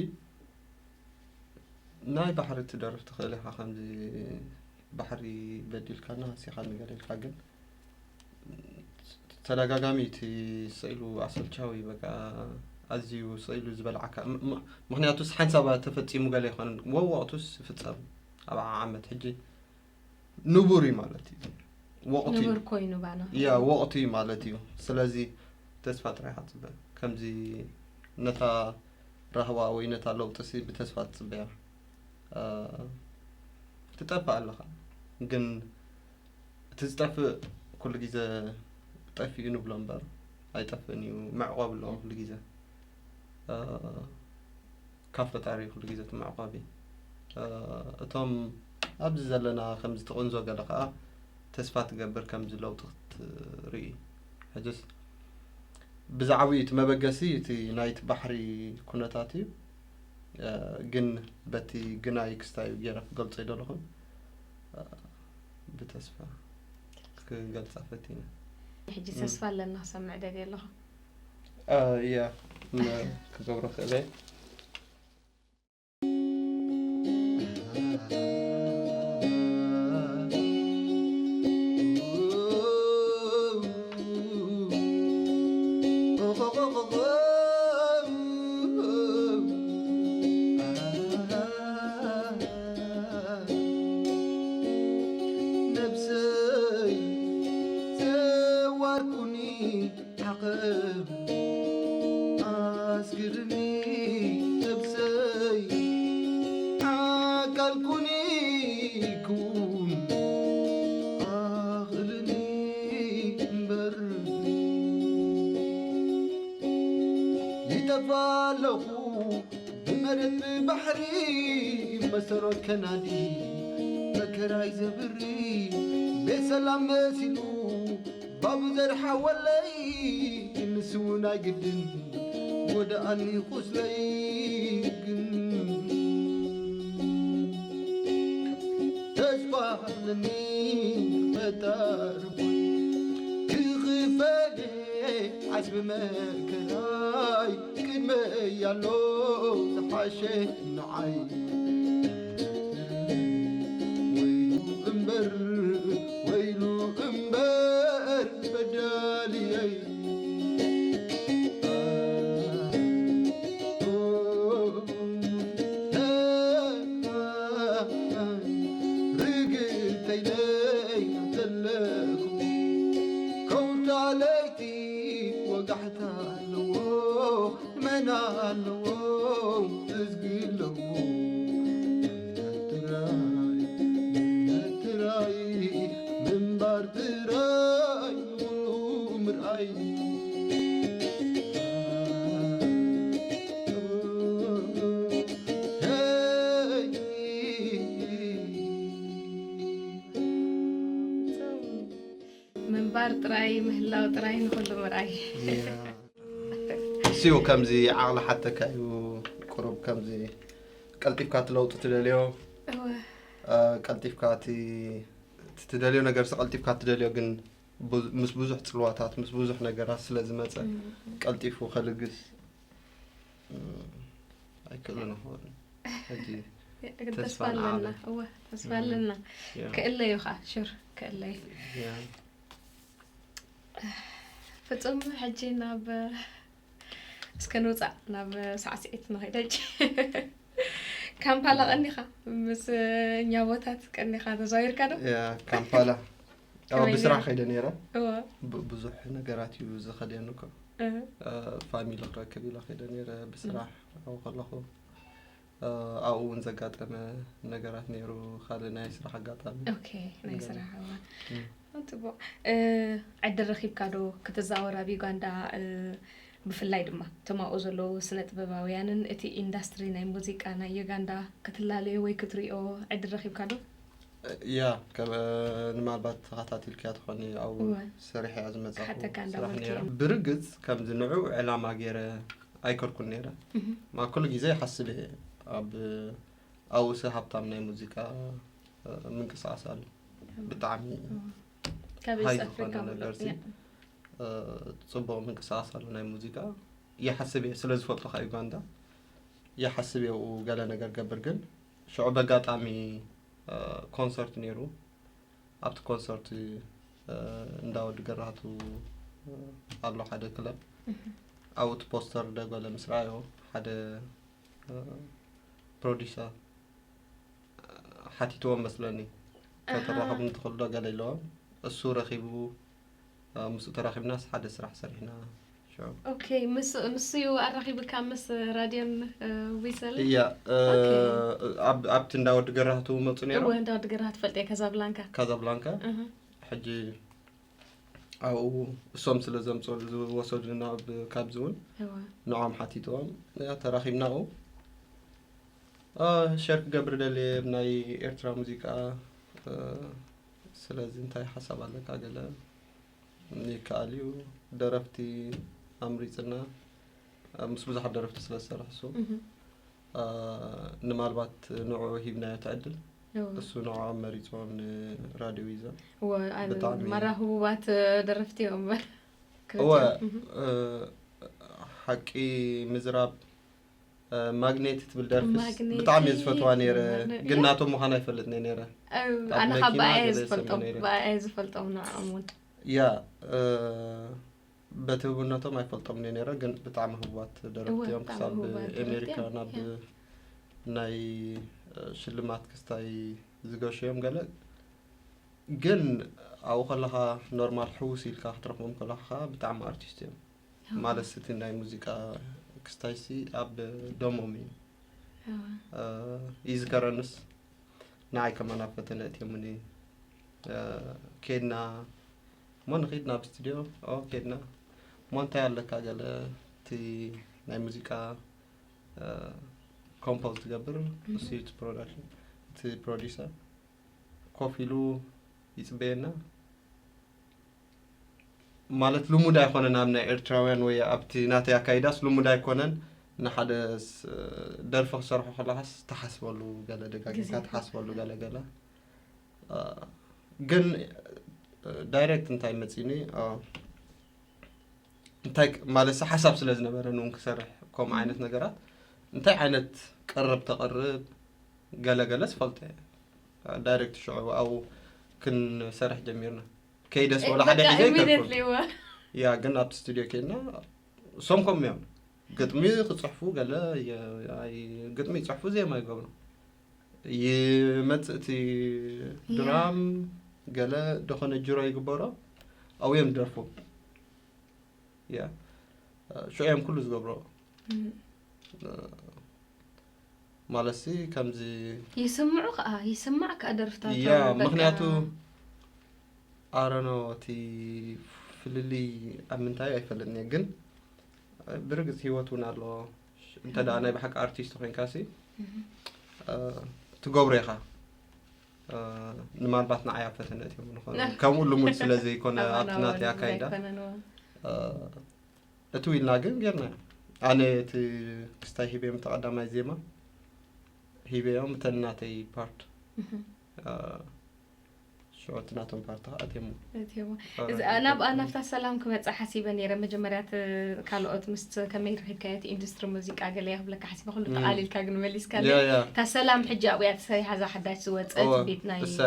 ናይ ባሕሪ ትደርፍ ትኽእል ኢኻ፣ ከምዚ ባሕሪ በዲልካና ሃሲኻኒ ገለ ኢልካ፣ ግን ተደጋጋሚ እቲ ስኢሉ ኣሰልቻዊ፣ በቃ ኣዝዩ ስኢሉ ዝበልዓካ። ም-፣ ም-፣ ምኽንያቱስ ሓንሳብ ተፈጺሙ ገለ ኣይኮነን፣ ወወቕቱስ ይፍጸም። ኣብ ዓመት ሕጂ ንቡር እዩ ማለት እዩ። ወቕቱ እዩ። ንቡር ኮይኑ ባና። ያ፣ ወቕቱ እዩ ማለት እዩ። ስለዚ ተስፋ ጥራይ ኢኻ ትጽበ። ከምዚ ነታ ራህዋ ወይ ነታ ለውጢ ሲ ብተስፋ ትጽበያ። እ፣ ትጠፍእ ኣለኻ። ግን እቲ ዝጠፍእ ኩሉ ግዜ ጠፊኡ ንብሎ እምበር ኣይጠፍእን እዩ። መዕቆቢ ኣለዎ ኩሉ ግዜ። እ፣ ካብ ፈጣሪ ኩሉ ግዜ እቲ መዕቆቢ። እ፣ እቶም ኣብዚ ዘለና ከምዚ ትቕንዞ ገለ ከኣ ተስፋ ትገብር ከምዚ ለውጢ ክትርኢ። ሕጅስ ብዛዕባኡ እቲ መበገሲ እቲ ናይቲ ባሕሪ ኩነታት እዩ። እ፣ ግን በቲ ግናይ ክስታዩ ገይረ ክገልጾ ኣይደለኹን። እ፣ ብተስፋ ክገልጻ ፈቲነ። ሕጂ እም። ተስፋ ኣለና ክሰምዕ ደልየ ኣለኹ። እ፣ እያ፣ ም-፣ ክገብሮ ክእል እየ። ነብሰይ ዘዋርኩኒ ዓቐብ ኣስግድኒ፣ ነብሰይ ዓቃል ኩኒ ኩን ኣኽእልኒ እምበር። ይጠፍእ ኣለኹ ብመሬት ብባሕሪ፣ መሰሮት ከናዲ መከራይ ዘብሪ፣ ቤት ሰላም መሲሉ ባቡ ዘርሓወለይ፣ ንሱ እውን ኣይግድን ወደኣኒ ቁስለይ። ግን ተስፋ ኣለኒ ፈጣሪ ክኽፈል ዓስቢ መከራይ፣ ቅድመይ ኣሎ ዝሓሸ ንዓይ። ወይሉ እምበር፣ ወይሉ እምበር በዳልየይ። ርግተይለይ ዘለኹ ከውታ ለይቲ ወጋሕታ ኣለዎ፣ መና ኣለዎ፣ እዝጊ ኣለዎ። እምነት ጥራይ፣ እምነት ጥራይ፣ ምንባር ጥራይ ንኹሉ ምርኣይ። ምንባር ጥራይ፣ ምህላው ጥራይ ንኹሉ ምርኣይ። እዚኡ ከምዚ ዓቕሊ ሓተካ እዩ። ቁሩብ ከምዚ ቀልጢፍካ እቲ ለውጢ ትደልዮ፣ እወ። እ፣ ቀልጢፍካ እቲ እቲ ትደልዮ ነገር ሲ ቀልጢፍካ ትደልዮ፣ ግን ቡ-፣ ምስ ብዙሕ ጽልዋታት፣ ምስ ብዙሕ ነገራት ስለ ዝመጸ፣ እም። ቀልጢፉ ከልግስ፣ እም፣ ኣይክእልን ይኸውን። ሕጂ ግን ተስፋ ተስፋ ኣለና። ንዓለም። እወ፣ ተስፋ እም። ኣለና። ያ። ክእለ እዩ ኸዓ፣ ሹር ክእለ እዩ። ያ። ፍጹም፣ ሕጂ ናብ፣ እስከ ንውጻእ ናብ ሳዕስዒት ንኸይድ ሕጂ። ካምፓላ ቀኒኻ፣ ምስ እኛ ቦታት ቀኒኻ ተዛዊርካ ዶ? ያ፣ ካምፓላ። ኣብ ከመይ ብስራሕ ነይሩ? ከይደ ነይረ። እወ። ብ-፣ ብዙሕ ነገራት እዩ ዝኸደኒ እኮ። እ። እ፣ ፋሚሊ ክረክብ ኢለ ከይደ ነይረ ብስራሕ ኣብኡ ከለኹ። እ፣ ኣብኡ እውን ዘጋጠመ ነገራት ነይሩ፣ ካልእ ናይ ስራሕ ኣጋጣሚ። ኦኬ፣ ናይ ገለ። ስራሕ እወ። እም። ጽቡቕ። እ፣ ዕድል ረኺብካ ዶ ክትዛወር ኣብ ዩጋንዳ፣ እ፣ ብፍላይ ድማ እቶም ኣብኡ ዘለዉ ስነ ጥበባውያንን እቲ ኢንዳስትሪ ናይ ሙዚቃ ናይ ዩጋንዳ ክትላለዮ ወይ ክትሪኦ ዕድል ረኺብካ ዶ? ያ ከም ንማልባት ተኸታቲልክያ ትኾኒ ኣብ እወ። ስራሕ እያ ዝመጻኹ ክሓተካ ስራሕ እንዳበልክ ነይረ እየ። ብርግጽ ከምዚ ንዑ ዕላማ ገይረ ኣይከድኩን ነይረ እህ። ማ ኩሉ ግዜ ይሓስብ እየ ኣብ ኣብኡሲ ሃብታም ናይ ሙዚቃ እ፣ ምንቅስቃስ ኣሎ ብጣዕሚ ካብ ሃይ ኢስት ኣፍሪካ ዝኾነ ምሎ- ነገር ሲ ያ። እ፣ ጽቡቕ ምንቅስቃስ ኣሎ ናይ ሙዚቃ ይሓስብ እየ ስለ ዝፈልጦ ካብ ዩጋንዳ ይሓስብ እየ ኣብኡ ገለ ነገር ገብር ግን ሽዑ በጋጣሚ እ፣ ኮንሰርት ነይሩ ኣብቲ ኮንሰርት እ፣ እንዳ ወዲ ገራህቱ እ፣ ኣሎ ሓደ ክለብ ኣብኡ እቲ ፖስተር ደጎለ ምስ ረኣዮ ሓደ እ፣ ፕሮዲሰር ሓቲትዎም መስለኒ ከተራኸቡ እንትኽእሉ ዶ ገለ ኢለዎም እሱ ረኺቡ እ፣ ምስኡ ተራኺብናስ ሓደ ስራሕ ሰሪሕና ሽዑ ኦኬ ምስ ንሱ እዩ ኣራኺብካ ምስ ራድዮን እ፣ ዊሰል እያ እ፣ ኦኬ። ኣብ- ኣብቲ እንዳ ወዲ ገራህቱ መፁ ነይሮም እወ እንዳ ወዲ ገራህ ትፈልጥ እየ ካዛብላንካ ካዛብላንካ እህ፣ ሕጂ ኣብኡ እሶም ስለ ዘምፅኡ ዝወሰዱና ብ- ካብዚ እውን እወ ንዖም ሓቲትዎም እያ ተራኺብና ኣብኡ እ፣ ሸር ክገብር ደልየ ብ ናይ ኤርትራ ሙዚቃ እ፣ ስለዚ እንታይ ሓሳብ ኣለካ ገለ ይከኣል እዩ ደረፍቲ ኣምሪፅና እ፣ ምስ ብዙሓት ደረፍቲ ስለ ዝሰርሕ እሱ እህ፣ እ፣ ንማልባት ንዕኡ ሂብናዮ ትዕድል እወ እሱ ንዕኦም መሪፅዎም ንራድዮ ዊዘን እወ ኣ- ብጣዕሚ- ማራ ህቡባት ደረፍቲ እዮም እወ እ፣ ሓቂ ምዝራብ እ፣ ማግኔት ትብል ደርፍስ ማግኔት ብጣዕሚ እየ ዝፈትዋ ነይረ ማግኔት- ግን ናቶም ምዃን ኣይፈልጥን እየ ነይረ ኣብ ኣነ ካብ መኪና ብኣየ ገለ ዝፈልጦም ይሰምዕ ነይረ። ብኣየ ዝፈልጦም ንዕኦም እውን ያ እ፣ በቲ ህቡብነቶም ኣይፈልጦም እየ ነይረ ግን ብጣዕሚ ህቡባት ደረፍቲ እወ፣ እዮም ብጣዕሚ ክሳብ ህቡባት ደረፍቲ ኤሜሪካ እዮም። ናብ ያ። ናይ እ፣ ሽልማት ክስታይ ዝገሹ እዮም ገለ ግን ኣብኡ ከለኻ ኖርማል ሕውስ ኢልካ ክትረኽቦም ከለኻ ብጣዕሚ ኣርቲስት እዮም ማለት እቲ ናይ ሙዚቃ ክስታይሲ ኣብ ደሞም እዩ እወ። እ፣ ይዝከረንስ ንዓይ ከማን ኣብ ፈተነ እትዮምኒ እ፣ ኬድና እሞ ንኺድ ናብ ስቱድዮ ኦ ኬድና እሞ እንታይ ኣለካ ገለ እቲ ናይ ሙዚቃ እ፣ ኮምፖዝ ትገብር እሱ እዩ እቲ ፕሮዳክሽን እቲ ፕሮዲሰር ኮፍ ኢሉ ይፅበየና ማለት ልሙድ ኣይኮነን ኣብ ናይ ኤርትራውያን ወይ ኣብቲ ናተይ ኣካይዳስ ልሙድ ኣይኮነን ንሓደ ስ- ደርፊ ክሰርሖ ከለካስ ትሓስበሉ ገለ ደጋጊምካ ግዜ ትሓስበሉ ገለ ገለ እ፣ ግን እ፣ ዳይሬክት እንታይ መፂኒ እ፣ እንታይ ክ- ማለት ሓሳብ ስለ ዝነበረ ንውን ክሰርሕ ከምኡ ዓይነት ነገራት እንታይ ዓይነት ቀረብ ተቐርብ ገለ ገለ ዝፈልጦ እየ ዳይሬክት ሽዑ ኣብኡ ክንሰርሕ ጀሚርና ከይደስ ወላ ሓደ ሒዘ ኣይከድኩን ዋ ያ ግን ኣብቲ ስቱድዮ ከይድና እሶም ከም እዮም ግጥሚ ክፅሕፉ ገለ የ- ኣይ- ግጥሚ ይፅሕፉ ዜማ ይገብሩ ይመፅእ እቲ ድራም ገለ ደኾነ ጅሮ ይግበሮ ኣብኡ እዮም ደርፉ ያ ሽዑ እዮም ኩሉ ዝገብሮ ማለት ሲ ከምዚ ይስምዑ ከዓ ይስማዕ ከዓ ደርፍታት ያ ምክንያቱ ኣረኖ እቲ ፍልልይ ኣብ ምንታይ ኣይፈልጥን እየ ግን ብርግፅ ሂወት እውን ኣለዎ እንተ ደኣ ናይ ብሓቂ ኣርቲስት ኮይንካ ሲ ትገብሮ ኢኻ ንማልባት ንዓይ ኣብ ፈተነ እትዮም ንኾነ ከምኡ ልሙድ ስለ ዘይኮነ ኣብቲ ናተይ ኣካይዳ እቱ ኢልና ግን ጌርና ኣነ እቲ ክስታይ ሂበዮም ተቐዳማይ ዜማ ሂበዮም እተን ናተይ ፓርት ሽዑ እቲ ናቶም ፓርቲ ከዓ ኣትየሞ ናብኣ ናብታ ሰላም ክመፅእ ሓሲበ ነይረ መጀመርያ ካልኦት ምስ ከመይ ረኪብካዮ እቲ ኢንዱስትሪ ሙዚቃ ገለ ክብለካ ሓሲበ ኩሉ ጠቃሊልካ ግን መሊስካ ያ ያ እታ ሰላም ሕጂ ኣብያ ተሰሪሓ እዛ ሓዳሽ ዝወፀት እወ፣ ቤት ናይ እሳ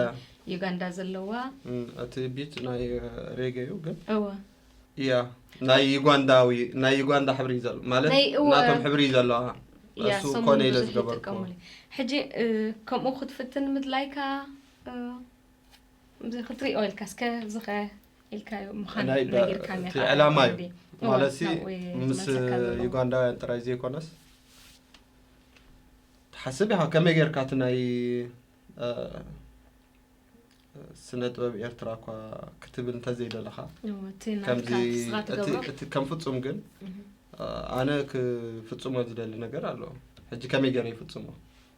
ዩጋንዳ ዘለዋ እም፣ እቲ ቢት ናይ ሬጌ እዩ ግን እወ ያ ናይ ዩጋንዳዊ ናይ ዩጋንዳ ሕብሪ እዩ ዘሎ ማለት ናይ እወ። ናቶም ሕብሪ እዩ ዘለዋ ያ እሱ ሰሙን ኮነ ኢለ ብዙሕ ዝገበርኩ ይጥቀሙሉ ሕጂ እ፣ ከምኡ ክትፍትን ምድላይካ እ፣ እዚ ክትሪኦ ኢልካ እስከ ዝኸ ኢልካዮ ምዃን ናይ በ- ነጊርካኒ እቲ ዕላማ እዩ። እወ፣ ማለት ሲ ናብኡ ምስ ዝመልሰካ ዘሎ። ዩጋንዳውያን ጥራይ ዘይኮነስ ትሓስብ ኢኻ ከመይ ጌርካ እቲ ናይ እ፣ ስነ ጥበብ ኤርትራ እኳ ክትብል እንተዘይደለኻ እወ፣ እቲ ናትካ ከምዚ ንስኻ እቲ ትገብሮ እቲ ከም ፍጹም ግን እህ፣ ኣነ ክፍጽሞ ዝደሊ ነገር ኣሎ። ሕጂ ከመይ ገይረ ይፍጽሞ?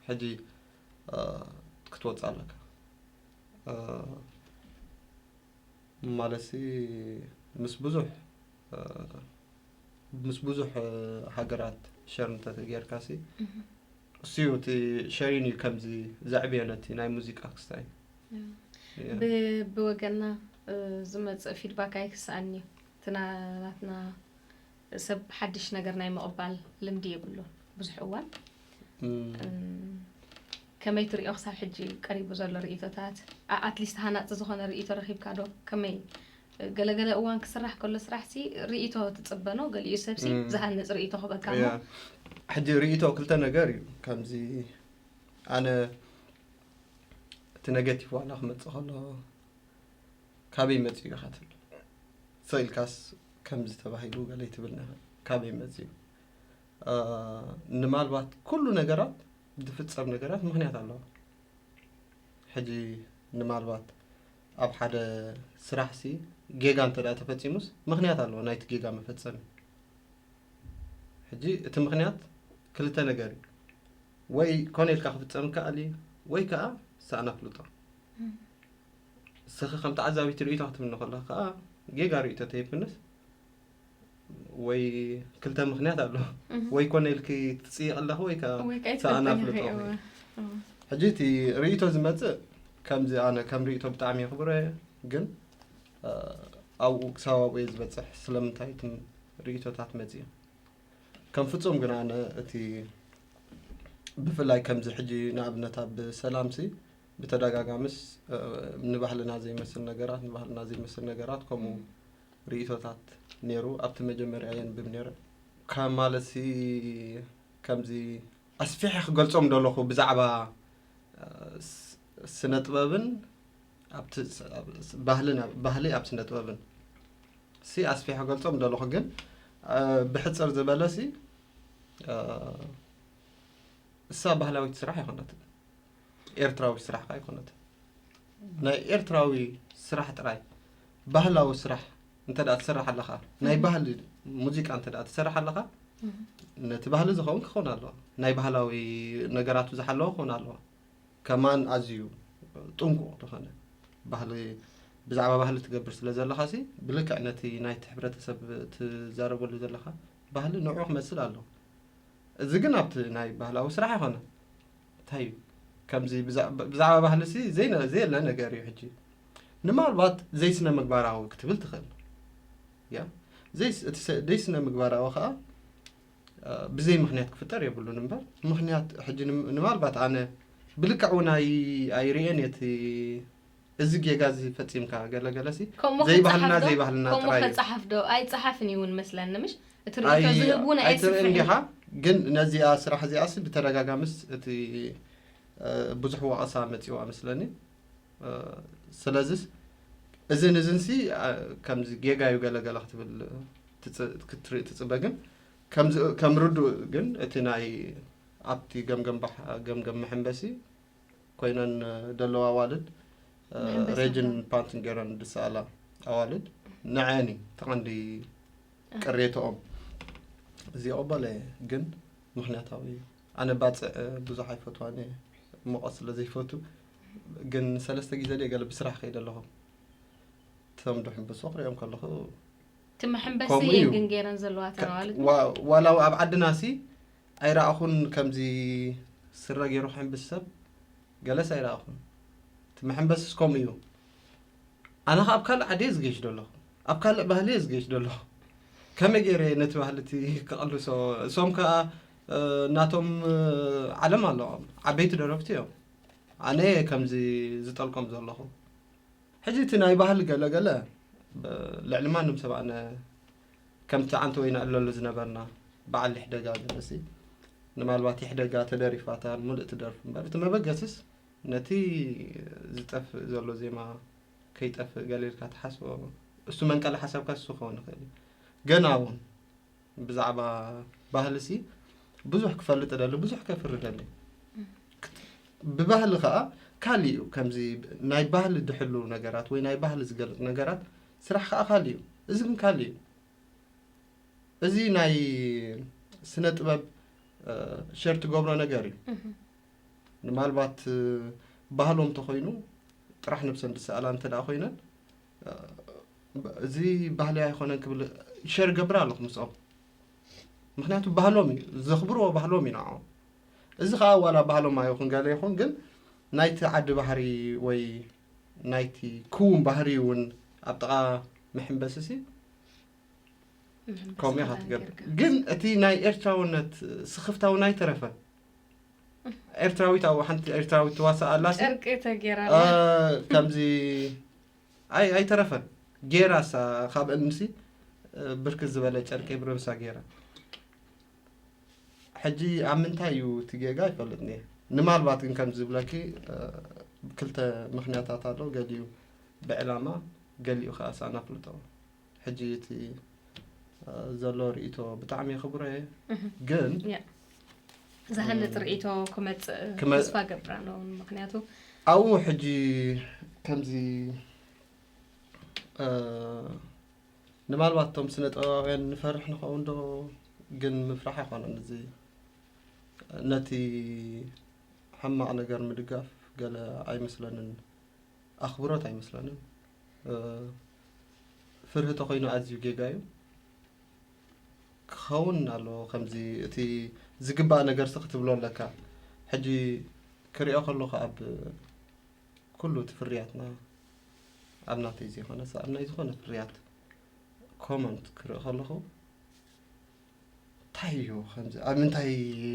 ሕጂ ክትወጽእ ኣለካ። ማለትሲ ምስ ብዙሕ ምስ ብዙሕ ሃገራት ሸር እንተጌርካሲ እሱዩ እቲ ሸሪን እዩ ከምዚ ዘዕብዮ ነቲ ናይ ሙዚቃ ክስታይ። ብወገና ዝመፅእ ፊድባክ ኣይክስኣን እዩ። እቲ ናትና ሰብ ሓድሽ ነገር ናይ ምቕባል ልምዲ የብሉን። ብዙሕ እዋን ከመይ ትሪኦ ክሳብ ሕጂ ቀሪቡ ዘሎ ርእቶታት? ኣትሊስት ሃናፂ ዝኾነ ርእቶ ረኺብካ ዶ? ከመይ ገለገለ እዋን ክስራሕ ከሎ ስራሕ ሲ ርእቶ ትፅበ ነው። ገሊኡ ሰብ ሲ ዝሃንፅ ርእቶ ክበካ ሞ ሕጂ ርእቶ ክልተ ነገር እዩ። ከምዚ ኣነ እቲ ኔጌቲቭ ዋላ ክመፅእ ከሎ ካበይ መፂኡ ኢኻ ትብል። ስቕ ኢልካስ ከምዚ ተባሂሉ ገለ ትብል ነኻ። ካበይ መፂኡ? ንማልባት ኩሉ ነገራት ዝፍጸም ነገራት ምኽንያት ኣለዎ። ሕጂ ንማልባት ኣብ ሓደ ስራሕሲ ጌጋ እንተ ደኣ ተፈጺሙስ ምኽንያት ኣለዎ ናይቲ ጌጋ መፈጸሚ። ሕጂ እቲ ምኽንያት ክልተ ነገር እዩ። ወይ ኮነ ኢልካ ክፍጸም ይከኣል እዩ፣ ወይ ከኣ ሳእና ፍልጦ። ንስኺ ከም ተዓዛቢት ርእይቶ ክትብኒ ከለኺ ከኣ ጌጋ ርእይቶ ተይብንስ ወይ ክልተ ምኽንያት ኣሎ። ወይ ኮነ ኢልኪ ትጽይቕ ኣለኺ ወይ ከኣ ሳእና ፍልጦ። ሕጂ እቲ ርእይቶ ዝመጽእ ከምዚ ኣነ ከም ርእይቶ ብጣዕሚ የኽብሮ እየ፣ ግን ኣብኡ ክሳብ ኣብኡ እየ ዝበጽሕ። ስለምንታይ እቶም ርእይቶታት መጽዮም ከም ፍጹም ግን ኣነ እቲ ብፍላይ ከምዚ ሕጂ ንኣብነት ኣብ ሰላምሲ ብተደጋጋምስ ንባህልና ዘይመስል ነገራት ንባህልና ዘይመስል ነገራት ከምኡ ርእይቶታት ነይሩ። ኣብቲ መጀመርያ የንብብ ነይረ። ካብ ማለትሲ ከምዚ ኣስፊሐ ክገልጾም ደለኹ ብዛዕባ ስነ ጥበብን ኣብቲ ባህልን ባህሊ ኣብ ስነ ጥበብን ሲ ኣስፊሐ ክገልጾም ደለኹ። ግን ብሕጽር ዝበለ ሲ እሳ ባህላዊት ስራሕ ኣይኮነትን፣ ኤርትራዊ ስራሕ ከኣ ኣይኮነትን። ናይ ኤርትራዊ ስራሕ ጥራይ ባህላዊ ስራሕ እንተ ደኣ ትሰርሕ ኣለኻ፣ ናይ ባህሊ ሙዚቃ እንተ ደኣ ትሰርሕ ኣለኻ፣ ነቲ ባህሊ ዝኸውን ክኸውን ኣለዎ። ናይ ባህላዊ ነገራቱ ዝሓለወ ክኸውን ኣለዎ። ከማን ኣዝዩ ጥንቁቕ ዝኾነ ባህሊ ብዛዕባ ባህሊ ትገብር ስለ ዘለኻ ሲ ብልክዕ ነቲ ናይቲ ሕብረተሰብ ትዛረበሉ ዘለኻ ባህሊ ንዕኡ ክመስል ኣለዎ። እዚ ግን ኣብቲ ናይ ባህላዊ ስራሕ ኣይኮነን። እንታይ እዩ ከምዚ ብዛዕባ ባህሊ ሲ ዘይነ- ዘየለ ነገር እዩ። ሕጂ ንማልባት ዘይስነ ምግባራዊ ክትብል ትኽእል ያ ዘይስ- እቲ ሰ- ዘይስነ ምግባራዊ ከዓ ብዘይ ምኽንያት ክፍጠር የብሉን እምበር ምኽንያት ሕጂ ንማልባት ኣነ ብልክዕ እውን ኣይርእየን እቲ እዚ ጌጋ እዚ ፈፂምካ ገለገለ ሲ ዘይባህልና ዘይባህልና ጥራይ እዩ። ከፃሓፍ ዶ ኣይፀሓፍን እዩ እውን መስለኒ ምሽ እቲ ርእቶ ዝህብ እውን ኣይትርእን ዲኻ? ግን ነዚኣ ስራሕ እዚኣ ሲ ብተደጋጋምስ እቲ ብዙሕ ወቐሳ መፂዋ መስለኒ። ስለዚስ እዝን እዝን ሲ ከምዚ ጌጋ እዩ ገለገለ ክትብል ክትርኢ ትፅበ። ግን ከም ርዱእ ግን እቲ ናይ ኣብቲ ገምገም መሐንበሲ ኮይነን ደለዋ ኣዋልድ ሬጅን ፓንትን ገይረን ዝሰኣላ ኣዋልድ ንዐኒ ተቐንዲ ቅሬተኦም እዚ ይቕበሎ እየ። ግን ምኽንያታዊ እዩ። ኣነ ባፅዕ ብዙሕ ኣይፈትዋን እየ፣ ሙቐት ስለ ዘይፈቱ። ግን ሰለስተ ግዜ ድየ ገለ ብስራሕ ከይደ ኣለኹ። እቶም ዶ ሕንበሶ ክሪኦም ከለኹ እቲ መሐንበሲ እየን ግን ገይረን ዘለዋ ተናዋልድ ዋላ ኣብ ዓድና ሲ ኣይረኣኹን ከምዚ ስረ ገይሩ ክሕንብስ ሰብ ገለስ ኣይረኣኹን። እቲ መሐንበስስ ከምኡ እዩ። ኣነ ከኣ ኣብ ካልእ ዓዲ እየ ዝገይሽ ደለኹ፣ ኣብ ካልእ ባህሊ እየ ዝገይሽ ደለኹ። ከመይ ገይረ ነቲ ባህሊ እቲ ክቐልሶ? እሶም ከኣ ናቶም ዓለም ኣለዎም፣ ዓበይቲ ደረፍቲ እዮም። ኣነ ከምዚ ዝጠልቆም ዘለኹ ሕጂ እቲ ናይ ባህሊ ገለገለ ልዕሊ ማንም ሰብ ኣነ ከምቲ ዓንቲ ወይና እለሉ ዝነበርና በዓል ይሕደጋ ገለሲ ንማልባት ይሕደጋ ተደሪፋታ ሙሉእ ትደርፍ እምበር እቲ መበገስስ ነቲ ዝጠፍእ ዘሎ ዜማ ከይጠፍእ ገለ ኢልካ ትሓስቦ እሱ መንቀሊ ሓሳብካ እሱ ክኸውን ይኽእል እዩ። ገና እውን ብዛዕባ ባህልሲ ብዙሕ ክፈልጥ ደሊ ብዙሕ ከፍሪ ደሊ ብባህሊ ከዓ ካሊ እዩ። ከምዚ ናይ ባህሊ ድሕሉ ነገራት ወይ ናይ ባህሊ ዝገልፅ ነገራት ስራሕ ከዓ ካሊ እዩ። እዚ ግን ካሊ እዩ። እዚ ናይ ስነ ጥበብ ሸር ትገብሮ ነገር እዩ። ምናልባት ባህሎም ተኮይኑ ጥራሕ ነብሰን ዝሰኣላ እንተ ደኣ ኮይነን፣ እዚ ባህሊ ኣይኮነን ክብል ሸር ገብር ኣለኹ ምስኦም። ምክንያቱ ባህሎም እዩ፣ ዘኽብርዎ ባህሎም እዩ ንዕኦም። እዚ ከዓ ዋላ ባህሎም ኣይኹን ገለ ይኹን፣ ግን ናይቲ ዓዲ ባህሪ ወይ ናይቲ ክውን ባህሪ እውን ኣብ ጥቓ መሐንበስሲ ከምኡ ኢኻ ትገብር። ግን እቲ ናይ ኤርትራውነት ስኽፍታ እውን ኣይተረፈን። ኤርትራዊት ኣብ ሓንቲ ኤርትራዊት ትዋሳእ ኣላ ሲ? ጨርቂ ተጌራ ኣላ። ከምዚ ኣይ ኣይተረፈን። ጌራ ሳ ካብ እምሲ ብርክት ዝበለ ጨርቂ ብርብሳ ጌራ። ሕጂ ኣብ ምንታይ እዩ እቲ ጌጋ ኣይፈልጥን እየ። ንማልባት ግን ከምዚ ዝብለኪ ክልተ ምክንያታት ኣሎ። ገሊኡ ብዕላማ፣ ገሊኡ ከዓ ሳና ፍልጦ። ሕጂ እቲ ዘሎ ርእይቶ ብጣዕሚ የኽብሮ እየ። ግን ዝሃንፅ ርእይቶ ክመፅእ ክመ- ተስፋ ገብር ኣሎ። ምክንያቱ ኣብኡ ሕጂ ከምዚ ንማልባት እቶም ስነ ጥበባውያን ንፈርሕ ንኸውን ዶ? ግን ምፍራሕ ኣይኮነን። እዚ ነቲ ሕማቕ ነገር ምድጋፍ ገለ ኣይመስለንን፣ ኣኽብሮት ኣይመስለንን። ፍርሂ ተኮይኑ ኣዝዩ ጌጋ እዩ። ክኸውን ኣለዎ ከምዚ እቲ ዝግባእ ነገርሲ ክትብሎ ኣለካ። ሕጂ ክሪኦ ከለኹ ኣብ ኩሉ እቲ ፍርያትና ኣብ ናተይ ዘይኮነስ ኣብ ናይ ዝኾነ ፍርያት ኮመንት ክርኢ ከለኹ እንታይ እዩ ከምዚ ኣብ ምንታይ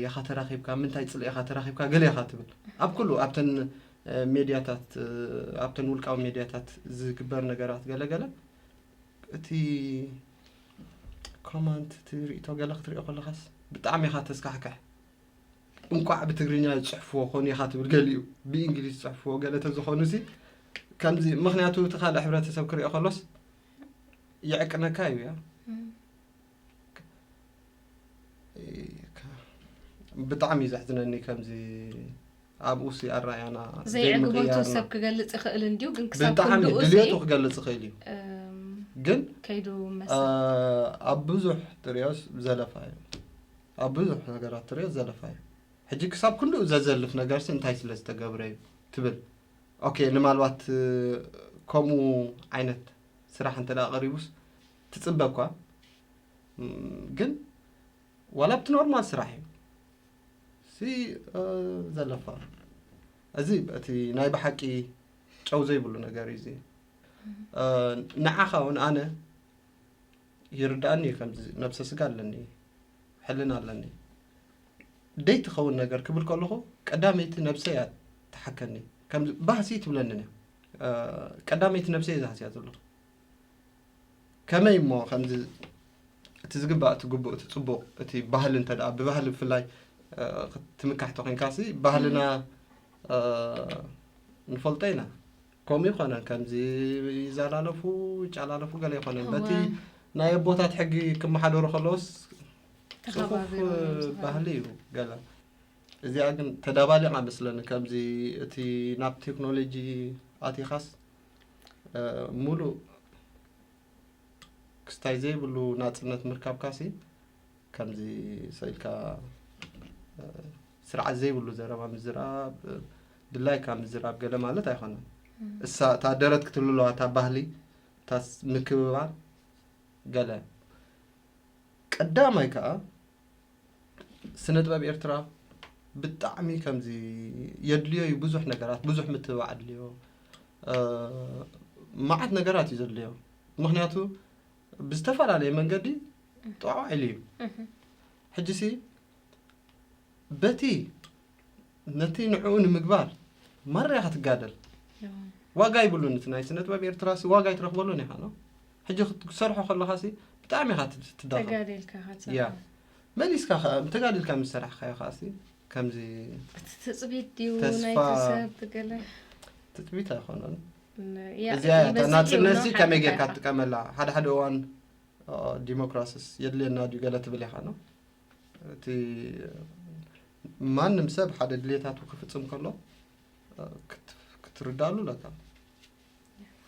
ኢኻ ተራኺብካ ምንታይ ጽልኢ ኢኻ ተራኺብካ ገለ ኢኻ ትብል ኣብ ኩሉ ኣብተን ሜድያታት ኣብተን ውልቃዊ ሜድያታት ዝግበር ነገራት ገለ ገለ እቲ ኮመንት እቲ ርእቶ ገለ ክትሪኦ ከለኻስ ብጣዕሚ ኢኻ ተስካሕክሕ። እንቋዕ ብትግርኛ ዝፅሕፍዎ ኮን ኢኻ ትብል ገሊኡ ብእንግሊዝ ዝፅሕፍዎ ገለ ተዝኾኑ ሲ ከምዚ ምክንያቱ እቲ ካልእ ሕብረተሰብ ክሪኦ ከሎስ ይዕቅነካ እዩ ያ ብጣዕሚ እዩ ዘሕዝነኒ ከምዚ ኣብኡ ሲ ኣራያና ዘይዕግበቱ ሰብ ክገልጽ ይኽእል እንዲዩ ግን ክሳብ ብጣዕሚ ክንድኡ ሲ ድልየቱ ክገልጽ ይኽእል እዩ እም፣ ግን ከይዱ መሰል ኣብ ብዙሕ ትሪኦስ ዘለፋ እዩ ኣብ ብዙሕ ነገራት ትሪኦ ዘለፋ እዩ ሕጂ ክሳብ ክንድኡ ዘዘልፍ ነገርሲ እንታይ ስለ ዝተገብረ እዩ ትብል ኦኬ ንማልባት ከምኡ ዓይነት ስራሕ እንተ ደኣ ቀሪቡስ ትጽበ እኳ እም፣ ግን ዋላ ኣብቲ ኖርማል ስራሕ እዩ ሲ ዘለፋ እዚ እቲ ናይ ብሓቂ ጨው ዘይብሉ ነገር እዩ እዚ ንዓኻ እውን ኣነ ይርዳእኒ እዩ ከምዚ ነብሰ ስጋ ኣለኒ ሕልና ኣለኒ ደይ ትኸውን ነገር ክብል ከለኹ ቀዳመይቲ ነብሰ እያ ትሓከኒ ከምዚ ባህሲ ትብለኒ እያ ቀዳመይቲ ነብሰ እየ ዝሃስያ ዘለኹ ከመይ እሞ ከምዚ እቲ ዝግባእ እቲ ግቡእ እቲ ፅቡቕ እቲ ባህሊ እንተ ደኣ ብባህሊ ብፍላይ ትምካሕቲ ኮይንካሲ ባህልና ንፈልጦ ኢና ከምኡ ይኮነን ከምዚ ይዘላለፉ ይጨላለፉ ገለ ይኮነን በቲ ናይ ኣቦታት ሕጊ ክመሓደሩ ከለውስ ፅፉፍ ባህሊ እዩ ገለ እዚኣ ግን ተዳባሊቃ መስለኒ ከምዚ እቲ ናብ ቴክኖሎጂ ኣቲኻስ ሙሉእ ክስታይ ዘይብሉ ናፅነት ምርካብካሲ ከምዚ ሰኢልካ ስርዓት ዘይብሉ ዘረባ ምዝራብ ድላይካ ምዝራብ ገለ ማለት ኣይኮነን እሳ እታ ደረት ክትልለዋ እታ ባህሊ እታ ምክብባር ገለ ቀዳማይ ከዓ ስነ ጥበብ ኤርትራ ብጣዕሚ ከምዚ የድልዮ እዩ ብዙሕ ነገራት ብዙሕ ምትብባዕ ኣድልዮ ማዓት ነገራት እዩ ዘድልዮ ምክንያቱ ብዝተፈላለየ መንገዲ ጠዋዕዋዒሉ እዩ ሕጂ ሲ በቲ ነቲ ንዕኡ ንምግባር ማራ ኢኻ ትጋደል ዋጋ ይብሉን እቲ ናይ ስነ ጥበብ ኤርትራ ሲ ዋጋ ይትረኽበሉን ኢኻ ነው ሕጂ ክትሰርሖ ከለኻ ሲ ብጣዕሚ ኢኻ ትዳኸም ተጋዲልካ ኢኻ ትሰርሖ ያ መሊስካ ተጋዲልካ ምስ ሰራሕካዮ ከዓ ሲ ከምዚ እቲ ትፅቢት ድዩ ናይቲ ሰብ ገለ ትፅቢት ኣይኮነን እዚያ ናፅነት ሲ ከመይ ጌርካ ትጥቀመላ ሓደ ሓደ እዋን ዲሞክራሲስ የድልየና ድዩ ገለ ትብል ኢኻ ነው እቲ ማንም ሰብ ሓደ ድሌታቱ ክፍፅም ከሎ ክትርዳሉ ኣለካ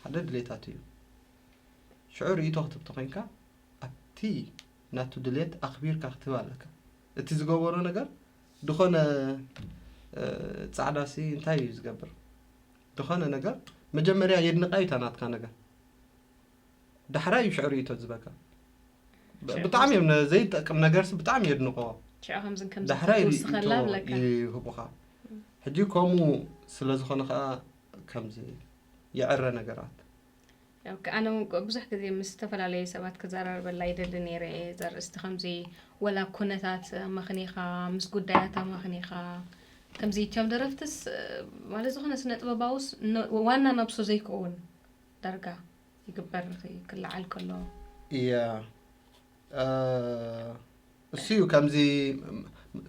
ሓደ ድሌታት እዩ ሽዑ ርእቶ ክትብ ተኮይንካ ኣብቲ ናቱ ድሌት ኣኽቢርካ ክትህብ ኣለካ። እቲ ዝገበሮ ነገር ዝኾነ እ፣ ጻዕዳ ሲ እንታይ እዩ ዝገብር? ዝኾነ ነገር መጀመርያ የድንቃ እዩ እታ ናትካ ነገር። ዳሕራይ እዩ ሽዑ ርእይቶ ዝበካ። ብ- ሽዑ ብጣዕሚ እዮም ነ- ዘይጠቅም ነገር ሲ ብጣዕሚ የድንቆ። ሽዑ ከምዝን ከምዝን ዳሕራይ ክትውስኸላ ርእይቶ ብለካ። ይህቡኻ። ሕጂ ከምኡ ስለ ዝኾነ ከዓ ከምዚ የዕረ ነገራት። ኦኬ፣ ኣነ እውን ብዙሕ ግዜ ምስ ዝተፈላለዩ ሰባት ክዘራረበላ ይደሊ ነይረ እየ። ዘርእስቲ ከምዚ ወላ ኩነታት ኣመኽኒኻ፣ ምስ ጉዳያት ኣመኽኒኻ፣ ከምዚ እትዮም ደረፍትስ፣ ማለት ዝኾነ ስነ ጥበባውስ ነ- ዋና ነብሱ ዘይከውን ዳርጋ ይግበር ክለዓል ከሎ። እያ እ፣ እሱ እዩ ከምዚ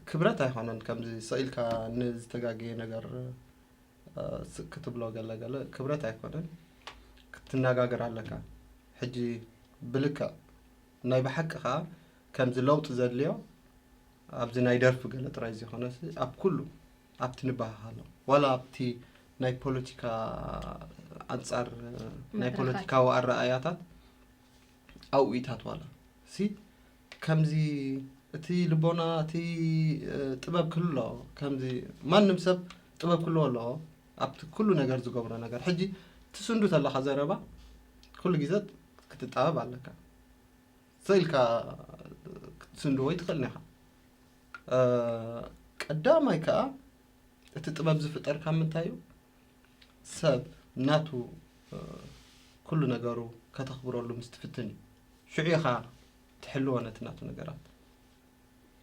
ክብረት ኣይኮነን። ከምዚ ስኢልካ ንዝተጋገየ ነገር እ፣ ስቅ ክትብሎ ገለ ገለ ክብረት ኣይኮነን። ክትነጋገር ኣለካ። ሕጂ ብልክዕ ናይ ብሓቂ ከዓ ከምዚ ለውጢ ዘድልዮ ኣብዚ ናይ ደርፊ ገለ ጥራይ ዘይኮነስ ኣብ ኩሉ ኣብቲ ንበሃሃሎ ዋላ ኣብቲ ናይ ፖለቲካ ኣንጻር እ፣ ናይ መድረኻት። ፖለቲካዊ ኣረኣያታት ኣውኢታት ዋላ ሲ ከምዚ እቲ ልቦና እቲ እ፣ ጥበብ ክህሉ ኣለዎ። ከምዚ ማንም ሰብ ጥበብ ክህልዎ ኣለዎ ኣብቲ ኩሉ ነገር ዝገብሮ ነገር። ሕጂ ትስንዱ ተለኻ ዘረባ ኩሉ ግዜ ክትጣበብ ኣለካ። ስኢልካ ክትስንድዎ ይትኽእል ኢኻ። እ፣ ቀዳማይ ከዓ እቲ ጥበብ ዝፍጠር ካብ ምንታይ እዩ? ሰብ ናቱ እ፣ ኩሉ ነገሩ ከተኽብረሉ ምስ ትፍትን እዩ። ሽዑ ኢኻ ትሕልዎ ነቲ ናቱ ነገራት።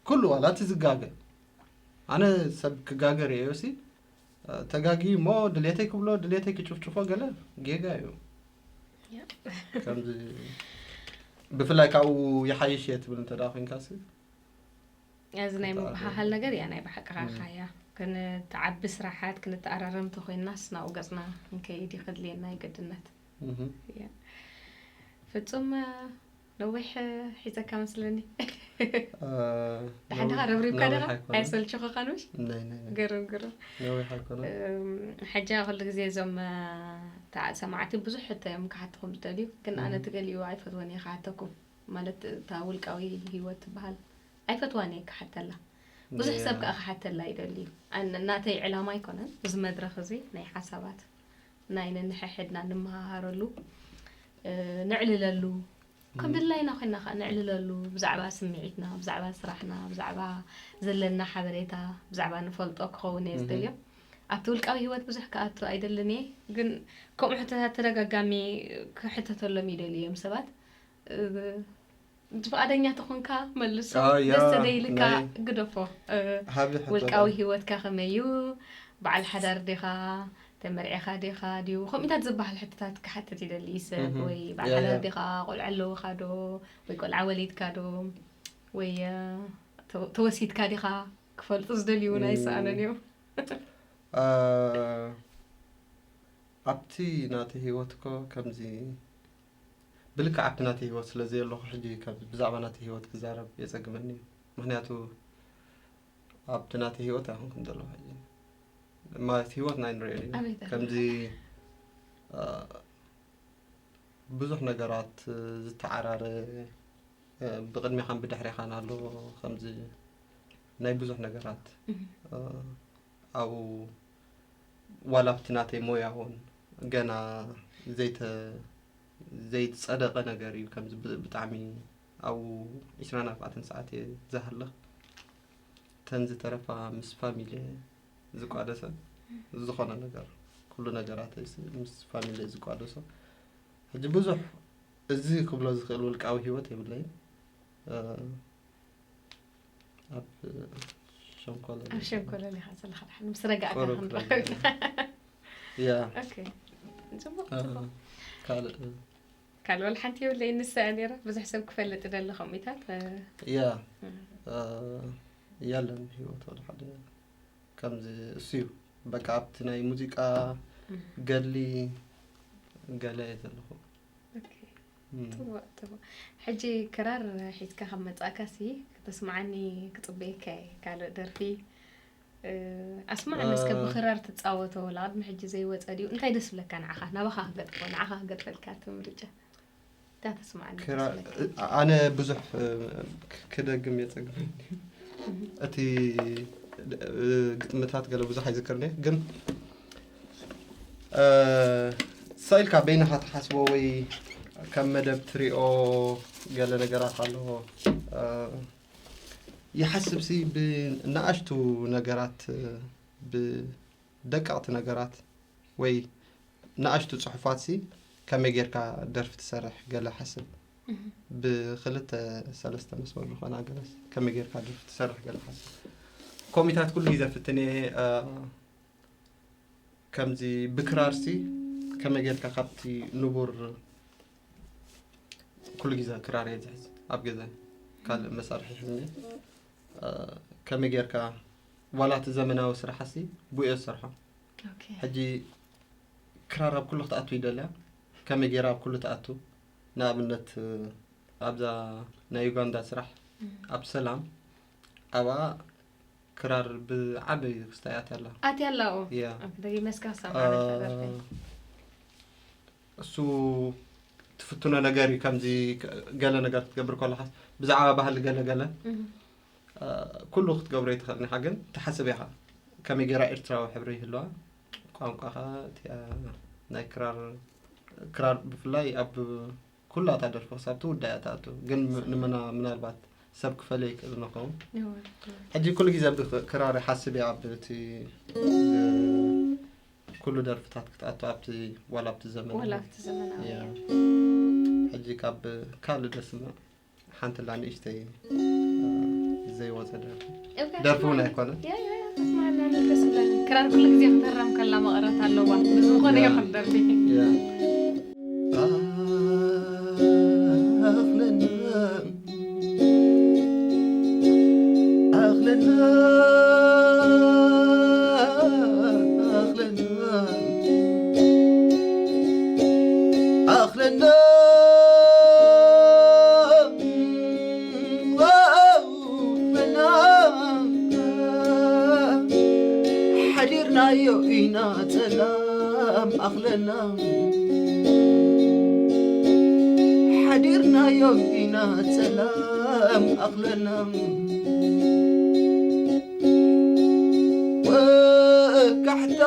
ኩሉ ዋላ እቲ ዝጋገ ኣነ ሰብ ክጋገር እየ ሲ እ፣ ተጋጊ እሞ ድሌተይ ክብሎ ድሌተይ ክጭፍጭፎ ገለ ጌጋ እዩ። ያ። ከምዚ ብፍላይ ካብኡ ይሓይሽ እየ ትብል እንተ ደኣ ኮይንካ ሲ እዚ ናይ ክተኣረም። ምበሃሃል ነገር እያ ናይ ብሓቂ እም። ኻያ። ክንተዓቢ ስራሓት ክንተኣራረም እንተኮይንናስ ናብኡ ገጽና ክንከይድ እዩ ከድልየና ይገድነት። እህ። እያ። ፍጹም እ፣ ነዊሕ እ፣ ሒዘካ መስለኒ። እ፣ ደሓን ዲኻ? ነዊሕ- ረብሪብካ ነዊሕ ዲኻ? ኣይኮነን። ኣይሰልችኹኻን ምሽ? ናይ፣ ናይ፣ ናይ። ግርም ግርም። ነዊሕ ኣይኮነን። እም፣ ሕጂ ኩሉ ግዜ እዞም እ፣ ተዓ- ሰማዕቲ ብዙሕ ሕቶ እዮም ክሓትኹም ዝደልዩ፣ ግን ኣነ እህ። እቲ ገሊኡ ኣይፈትወን እየ ክሓተኩም። ማለት እታ ውልቃዊ ህይወት ትበሃል ኣይፈትዋን እየ ክሓተላ። ብዙሕ ሰብ ያ። ከዓ ክሓተላ ይደሊ እዩ። ኣነ- ናተይ ዕላማ ኣይኮነን እዚ መድረኽ እዚ ናይ ሓሳባት ናይ ነንሕሕድና ንመሃሃረሉ እ፣ ነዕልለሉ ከም እም። ድላይና ኮይና ከዓ ነዕልለሉ ብዛዕባ ስምዒትና ብዛዕባ ስራሕና ብዛዕባ ዘለና ሓበሬታ ብዛዕባ ንፈልጦ ክኸውን እየ እህ። ዝደልዮ። ኣብቲ ውልቃዊ ህይወት ብዙሕ ክኣቱ ኣይደልን እየ፣ ግን ከምኡ ሕቶታት ተደጋጋሚ ክሕተተሎም ይደልዩ እዮም ሰባት። እ፣ ፍቓደኛ ተኾንካ መልሶ፣ ኣያ፣ ደስ ተደይልካ ናይ ግደፎ። እ፣ ሃቢ ሕቶ ውልቃዊ ደኣ። ህይወትካ ከመይ እዩ? በዓል ሓዳር ዲኻ? ተመርዒኻ ዲኻ? ድዩ? ከምኡታት ዝበሃል ሕቶታት ክሓትት ይደሊ ሰብ። እህ፣ ወይ በዓል ያ፣ ሓዳር ያ። ዲኻ? ቆልዓ ኣለውኻ ዶ? ወይ ቆልዓ ወሊድካ ዶ? ወይ እ፣ ተወ- ተወሲድካ ዲኻ? ክፈልጡ ዝደልዩ እውን እም። ኣይሰኣኑን እዮም። እ፣ ኣብቲ ናተይ ህይወት እኮ ከምዚ ብልክዕ ኣብቲ ናተይ ህይወት ስለ ዘየለኹ ሕጂ ካብ ብዛዕባ ናተይ ህይወት ክዛረብ የጸግመኒ እዩ። ምኽንያቱ ኣብቲ ናተይ ህይወት ኣይኮንኩን ዘለኹ ሕጂ። ማለት ህይወት ናይ ንሪኦ እዩ። ኣበይ ዘለኻ? ከምዚ እ፣ ብዙሕ ነገራት ዝተዓራረ እ፣ ብቕድሜኻን ብድሕሬኻን ኣሎ። ከምዚ ናይ ብዙሕ ነገራት እህ። እ፣ ኣብኡ ዋላ ኣብቲ ናተይ ሞያ እውን ገና ዘይተ ዘይጸደቐ ነገር እዩ። ከምዚ ብ- ብጣዕሚ ኣብኡ ዕስራን ኣርባዕተን ሰዓት እየ ዝሃልኽ። እተን ዝተረፋ ምስ ፋሚሊ ዝቋደሰ ዝኾነ ነገር ኩሉ ነገራት ምስ ፋሚሊ ዝቋደሶ። ሕጂ ብዙሕ እዚ ክብሎ ዝኽእል ውልቃዊ ህይወት የብለይን። እ፣ ኣብ ሸንኮለል ኣብ ሸንኮለል ኢኻ ዘለኻ፣ ድሓን ምስ ረጋእካ ቁሩብ ክንራኸብ ክረጋእ። ኢና። ያ ኦኬ። ጽቡቕ፣ እ፣ ጽቡቕ። ካልእ ካልእ ዋላ ሓንቲ የብለይን፣ ንሳ እያ ነይራ። ብዙሕ ሰብ ክፈልጥ ይደሊ ከምኡታት። እ፣ ያ እ። እ፣ የለን ህይወት ወላ ሓደ ከምዚ እሱ እዩ። በቃ ኣብቲ ናይ ሙዚቃ እም። ገድሊ ገለ እየ ዘለኹ። ኦኬ። እም። ጽቡቕ፣ ጽቡቕ። ሕጂ ክራር ሒዝካ ካብ መጻእካሲ ከተስምዓኒ ክጽበየካ እየ። ካልእ ደርፊ፣ እ፣ ኣስምዓኒ እስከ። እ። ብክራር ትጻወቶ፣ ወላ ቅድሚ ሕጂ ዘይወጸ ድዩ? እንታይ ደስ ብለካ ንዓኻ? ናባኻ ክገጥፎ፣ ንዓኻ ክገጥፈልካ እቲ ምርጫ። እንታይ ተስማዓኒ ክራ- ይመስለካ? ኣነ ብዙሕ እ፣ ክ- ክደግም የጸግም። እቲ እ፣ ግጥምታት ገለ ብዙሕ ኣይዝክርን እየ፣ ግን እ፣ ስቕ ኢልካ በይንኻ ትሓስቦ ወይ ከም መደብ ትሪኦ ገለ ነገራት ኣለዎ። እ፣ ይሓስብ ሲ ብንኣሽቱ ነገራት እ፣ ብደቀቕቲ ነገራት ወይ ንኣሽቱ ጽሑፋት ሲ ከመይ ጌርካ ደርፊ ትሰርሕ ገለ ሓስብ። ብክልተ ሰለስተ መስመር ዝኾና ገለስ ከመይ ጌርካ ደርፊ ትሰርሕ ገለ ሓስብ። ኮሚታት ኩሉ ግዜ ፍትን እየ እ፣ ከምዚ ብክራር ሲ ከመይ ጌርካ ካብቲ ንቡር ኩሉ ግዜ ክራር እየ ዝሕዝ ኣብ ገዛ ካልእ መሳርሒ ሒዝኒ እ፣ ከመይ ጌርካ ዋላ እቲ ዘመናዊ ስራሕ ሲ ብኡ እየ ዝሰርሖ። ኦኬ ሕጂ ክራር ኣብ ኩሉ ክትኣቱ ይደልያ ከመይ ጌራ ኣብ ኩሉ ትኣቱ። ንኣብነት እ፣ ኣብዛ ናይ ዩጋንዳ ስራሕ ኣብ ሰላም ኣብኣ ክራር ብዓበይ ክስታይ ኣትያ ኣላ። ኣትያ ኣላ ኦ ያ ኣብ ደጊ መስካሳ ማለት ኣደርፈ እሱ ትፍትኖ ነገር እዩ። ከምዚ ገለ ነገር ክትገብር ከለኻ ብዛዕባ ባህሊ ገለ ገለ ኩሉ ክትገብሮ ይትኽእል ኢኻ፣ ግን ትሓስብ ኢኻ ከመይ ጌራ ኤርትራዊ ሕብሪ ይህልዋ ቋንቋኻ እቲኣ ናይ ክራር ክራር ብፍላይ ኣብ ኩላታ ደርፊ ክሳብ ትውዳእ እያ ትኣቱ፣ ግን ም- ንምና ምናልባት ሰብ ክፈልዮ ይክእል ንኸውን። ሕጂ ኩሉ ግዜ ብክራር ሓስብ እያ ኣብ እቲ ኩሉ ደርፍታት ክትኣቱ ኣብቲ ዋላ ኣብቲ ዘመን ወላ ኣብቲ ዘመናዊ ያ። እያ። ሕጂ ካብ ካልእ ደስምዕ ሓንቲ ላ ንእሽተይ ዘይወፀ ደርፊ እውከ፣ ደርፊ እውን ስማዕ። ኣይኮነን። ያ፣ ያ፣ ያ፣ ተስማዕና፣ ደስ ይብለኒ። ክራር ኩሉ ግዜ ክተረም ከላ መቐረት ኣለዋ። ብዝኾነ ያ። ይኹን ደርፊ። ያ። ኣኽለና ኣኽለና ኣኽለና ኣኽለና ሓዲርናዮ ኢና ጸላም ኣኽለና ሓዲርናዮ ኢና ጸላም ኣኽለና ወጋሕታ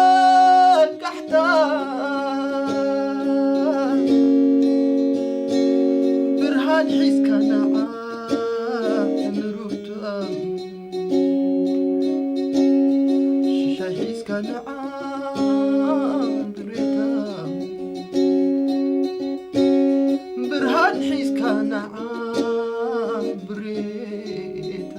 ወጋሕታ ብርሃን ሒዝካ ንዓ ንሩታ ሽሻይ ሒዝካ ንዓ ብሬታ ብርሃን ሒዝካ ንዓ ብሬታ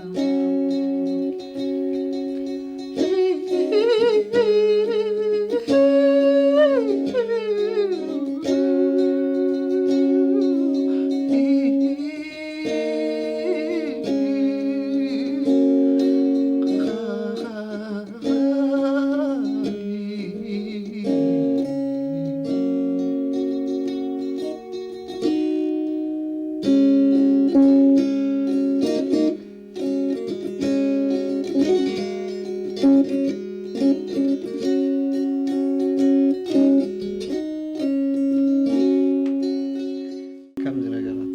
ከምዚ ነገራት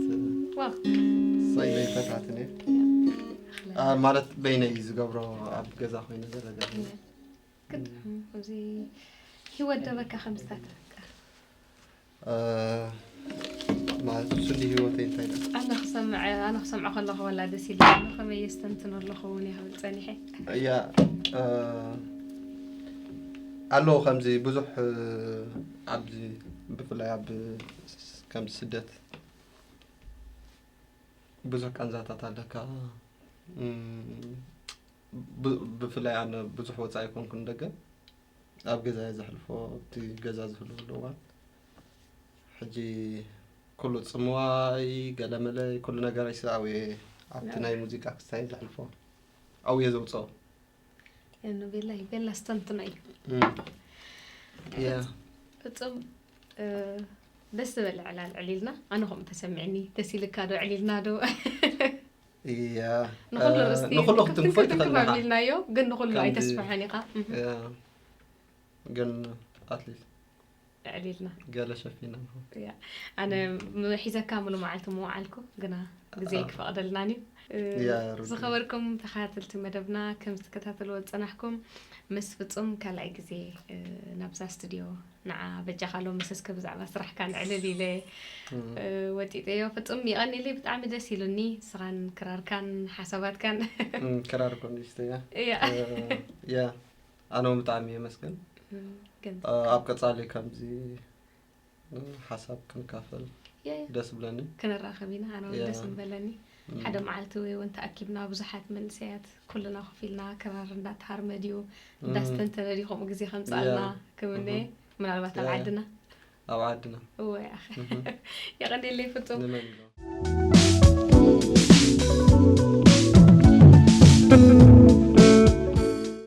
ዋው። ሳይ ዘይፈታትን እየ። አ፣ ማለት በይነይ እዩ ዝገብሮ ኣብ ገዛ ኮይነ ገለ ገለ ግጥም እዚ ህይወት ደበካ ከምዝታት አ፣ ማለት እሱ እንዲ ህይወተይ እንታይ ደ ኣነ ክሰምዐ ኣነ ክሰምዖ ከለኹ ወላ ደስ ኢለ ከመይ የስተንትኖ ኣለኹ እውን ይብል ጸኒሐ እያ አ፣ ኣለዎ ከምዚ ብዙሕ እ፣ ኣብዚ ብፍላይ ኣብ ከምዚ ስደት ብዙሕ ቃንዛታት ኣለካ እም፣ ብ- ብፍላይ ኣነ ብዙሕ ወፃኢ ኣይኮንኩን ደገ ኣብ ገዛ እየ ዘሕልፎ ኣብቲ ገዛ ዝህልወሉ እዋን ሕጂ ኩሉ ፅምዋይ ገለመለ ኩሉ ነገር ይስኣው እየ ኣብቲ ናይ ሙዚቃ ክስታይ ዘሕልፎ ኣብየ ዘውፅኦ ያኑ ቤላ ቤላ ስተንትኖ እዩ እም፣ ያ ፍጹም እ፣ ደስ ዝበለ ዕላል ዕሊልና ኣነ ከምኡ ተሰሚዕኒ ደስ ኢልካ ዶ ዕሊልና ዶ እያ ንኩሉ እ፣ ርስቲ ንኩሉ ክፍትን ክትንክፎ ክፍትን ይትኽእል ክባብ ኢኻ ኢልናዮ ግን ንኩሉ ከምዚ- ኣይተስፍሐን ኢኻ እህ። ያ ግን ኣትሊት ልዕል ኢልና። ገለ ሸፊና ንኹን። ያ፣ ኣነ ሒዘካ ሙሉ መዓልቲ ምውዓልኩ፣ ግና ግዜ አ። ክፈቕደልናን እዩ። እ፣ ያ፣ ርዱእ። ዝኸበርኩም ተኸታተልቲ መደብና፣ ከም ዝትከታተልዎ ዝጸናሕኩም፣ ምስ ፍጹም ካልኣይ ግዜ፣ እ፣ ናብዛ ስቱድዮ ንዓ በጃኻ ሎምስ እስከ ብዛዕባ ስራሕካ ንዕልል ኢለ፣ እም፣ እ፣ ወጢጠዮ። ፍጹም የቐንየለይ፣ ብጣዕሚ ደስ ኢሉኒ። ንስኻን ክራርካን ሓሳባትካን። እም፣ ክራር ኮንዲስተኛ። እያ። እ፣ ያ፣ ኣነ እውን ብጣዕሚ የመስግን። እም፣ ግን እ፣ ኣብ ቀጻሊ ከምዚ፣ እ፣ ሓሳብ ክንካፈል ያ፣ ያ። ደስ ብለኒ። ክንራኸብ ኢና፣ ኣነ እውን ያ። ደስ ምበለኒ። እም፣ ሓደ መዓልቲ ወይ እውን ተኣኪብና ብዙሓት መንእሰያት ኩልና ኮፍ ኢልና ክራር እንዳተሃርመ ድዩ፣ እም፣ እንዳስተንተነ ድዩ፣ ከምኡ ግዜ ከምጽኣልና ያ። ክምነ። እም፣ ምናልባት ኣብ ያ፣ ያ። ዓድና። ኣብ ዓድና። እወ፣ ኣኸ። እም፣ የቐንየለይ ፍጹም። ንመን ኢሎም?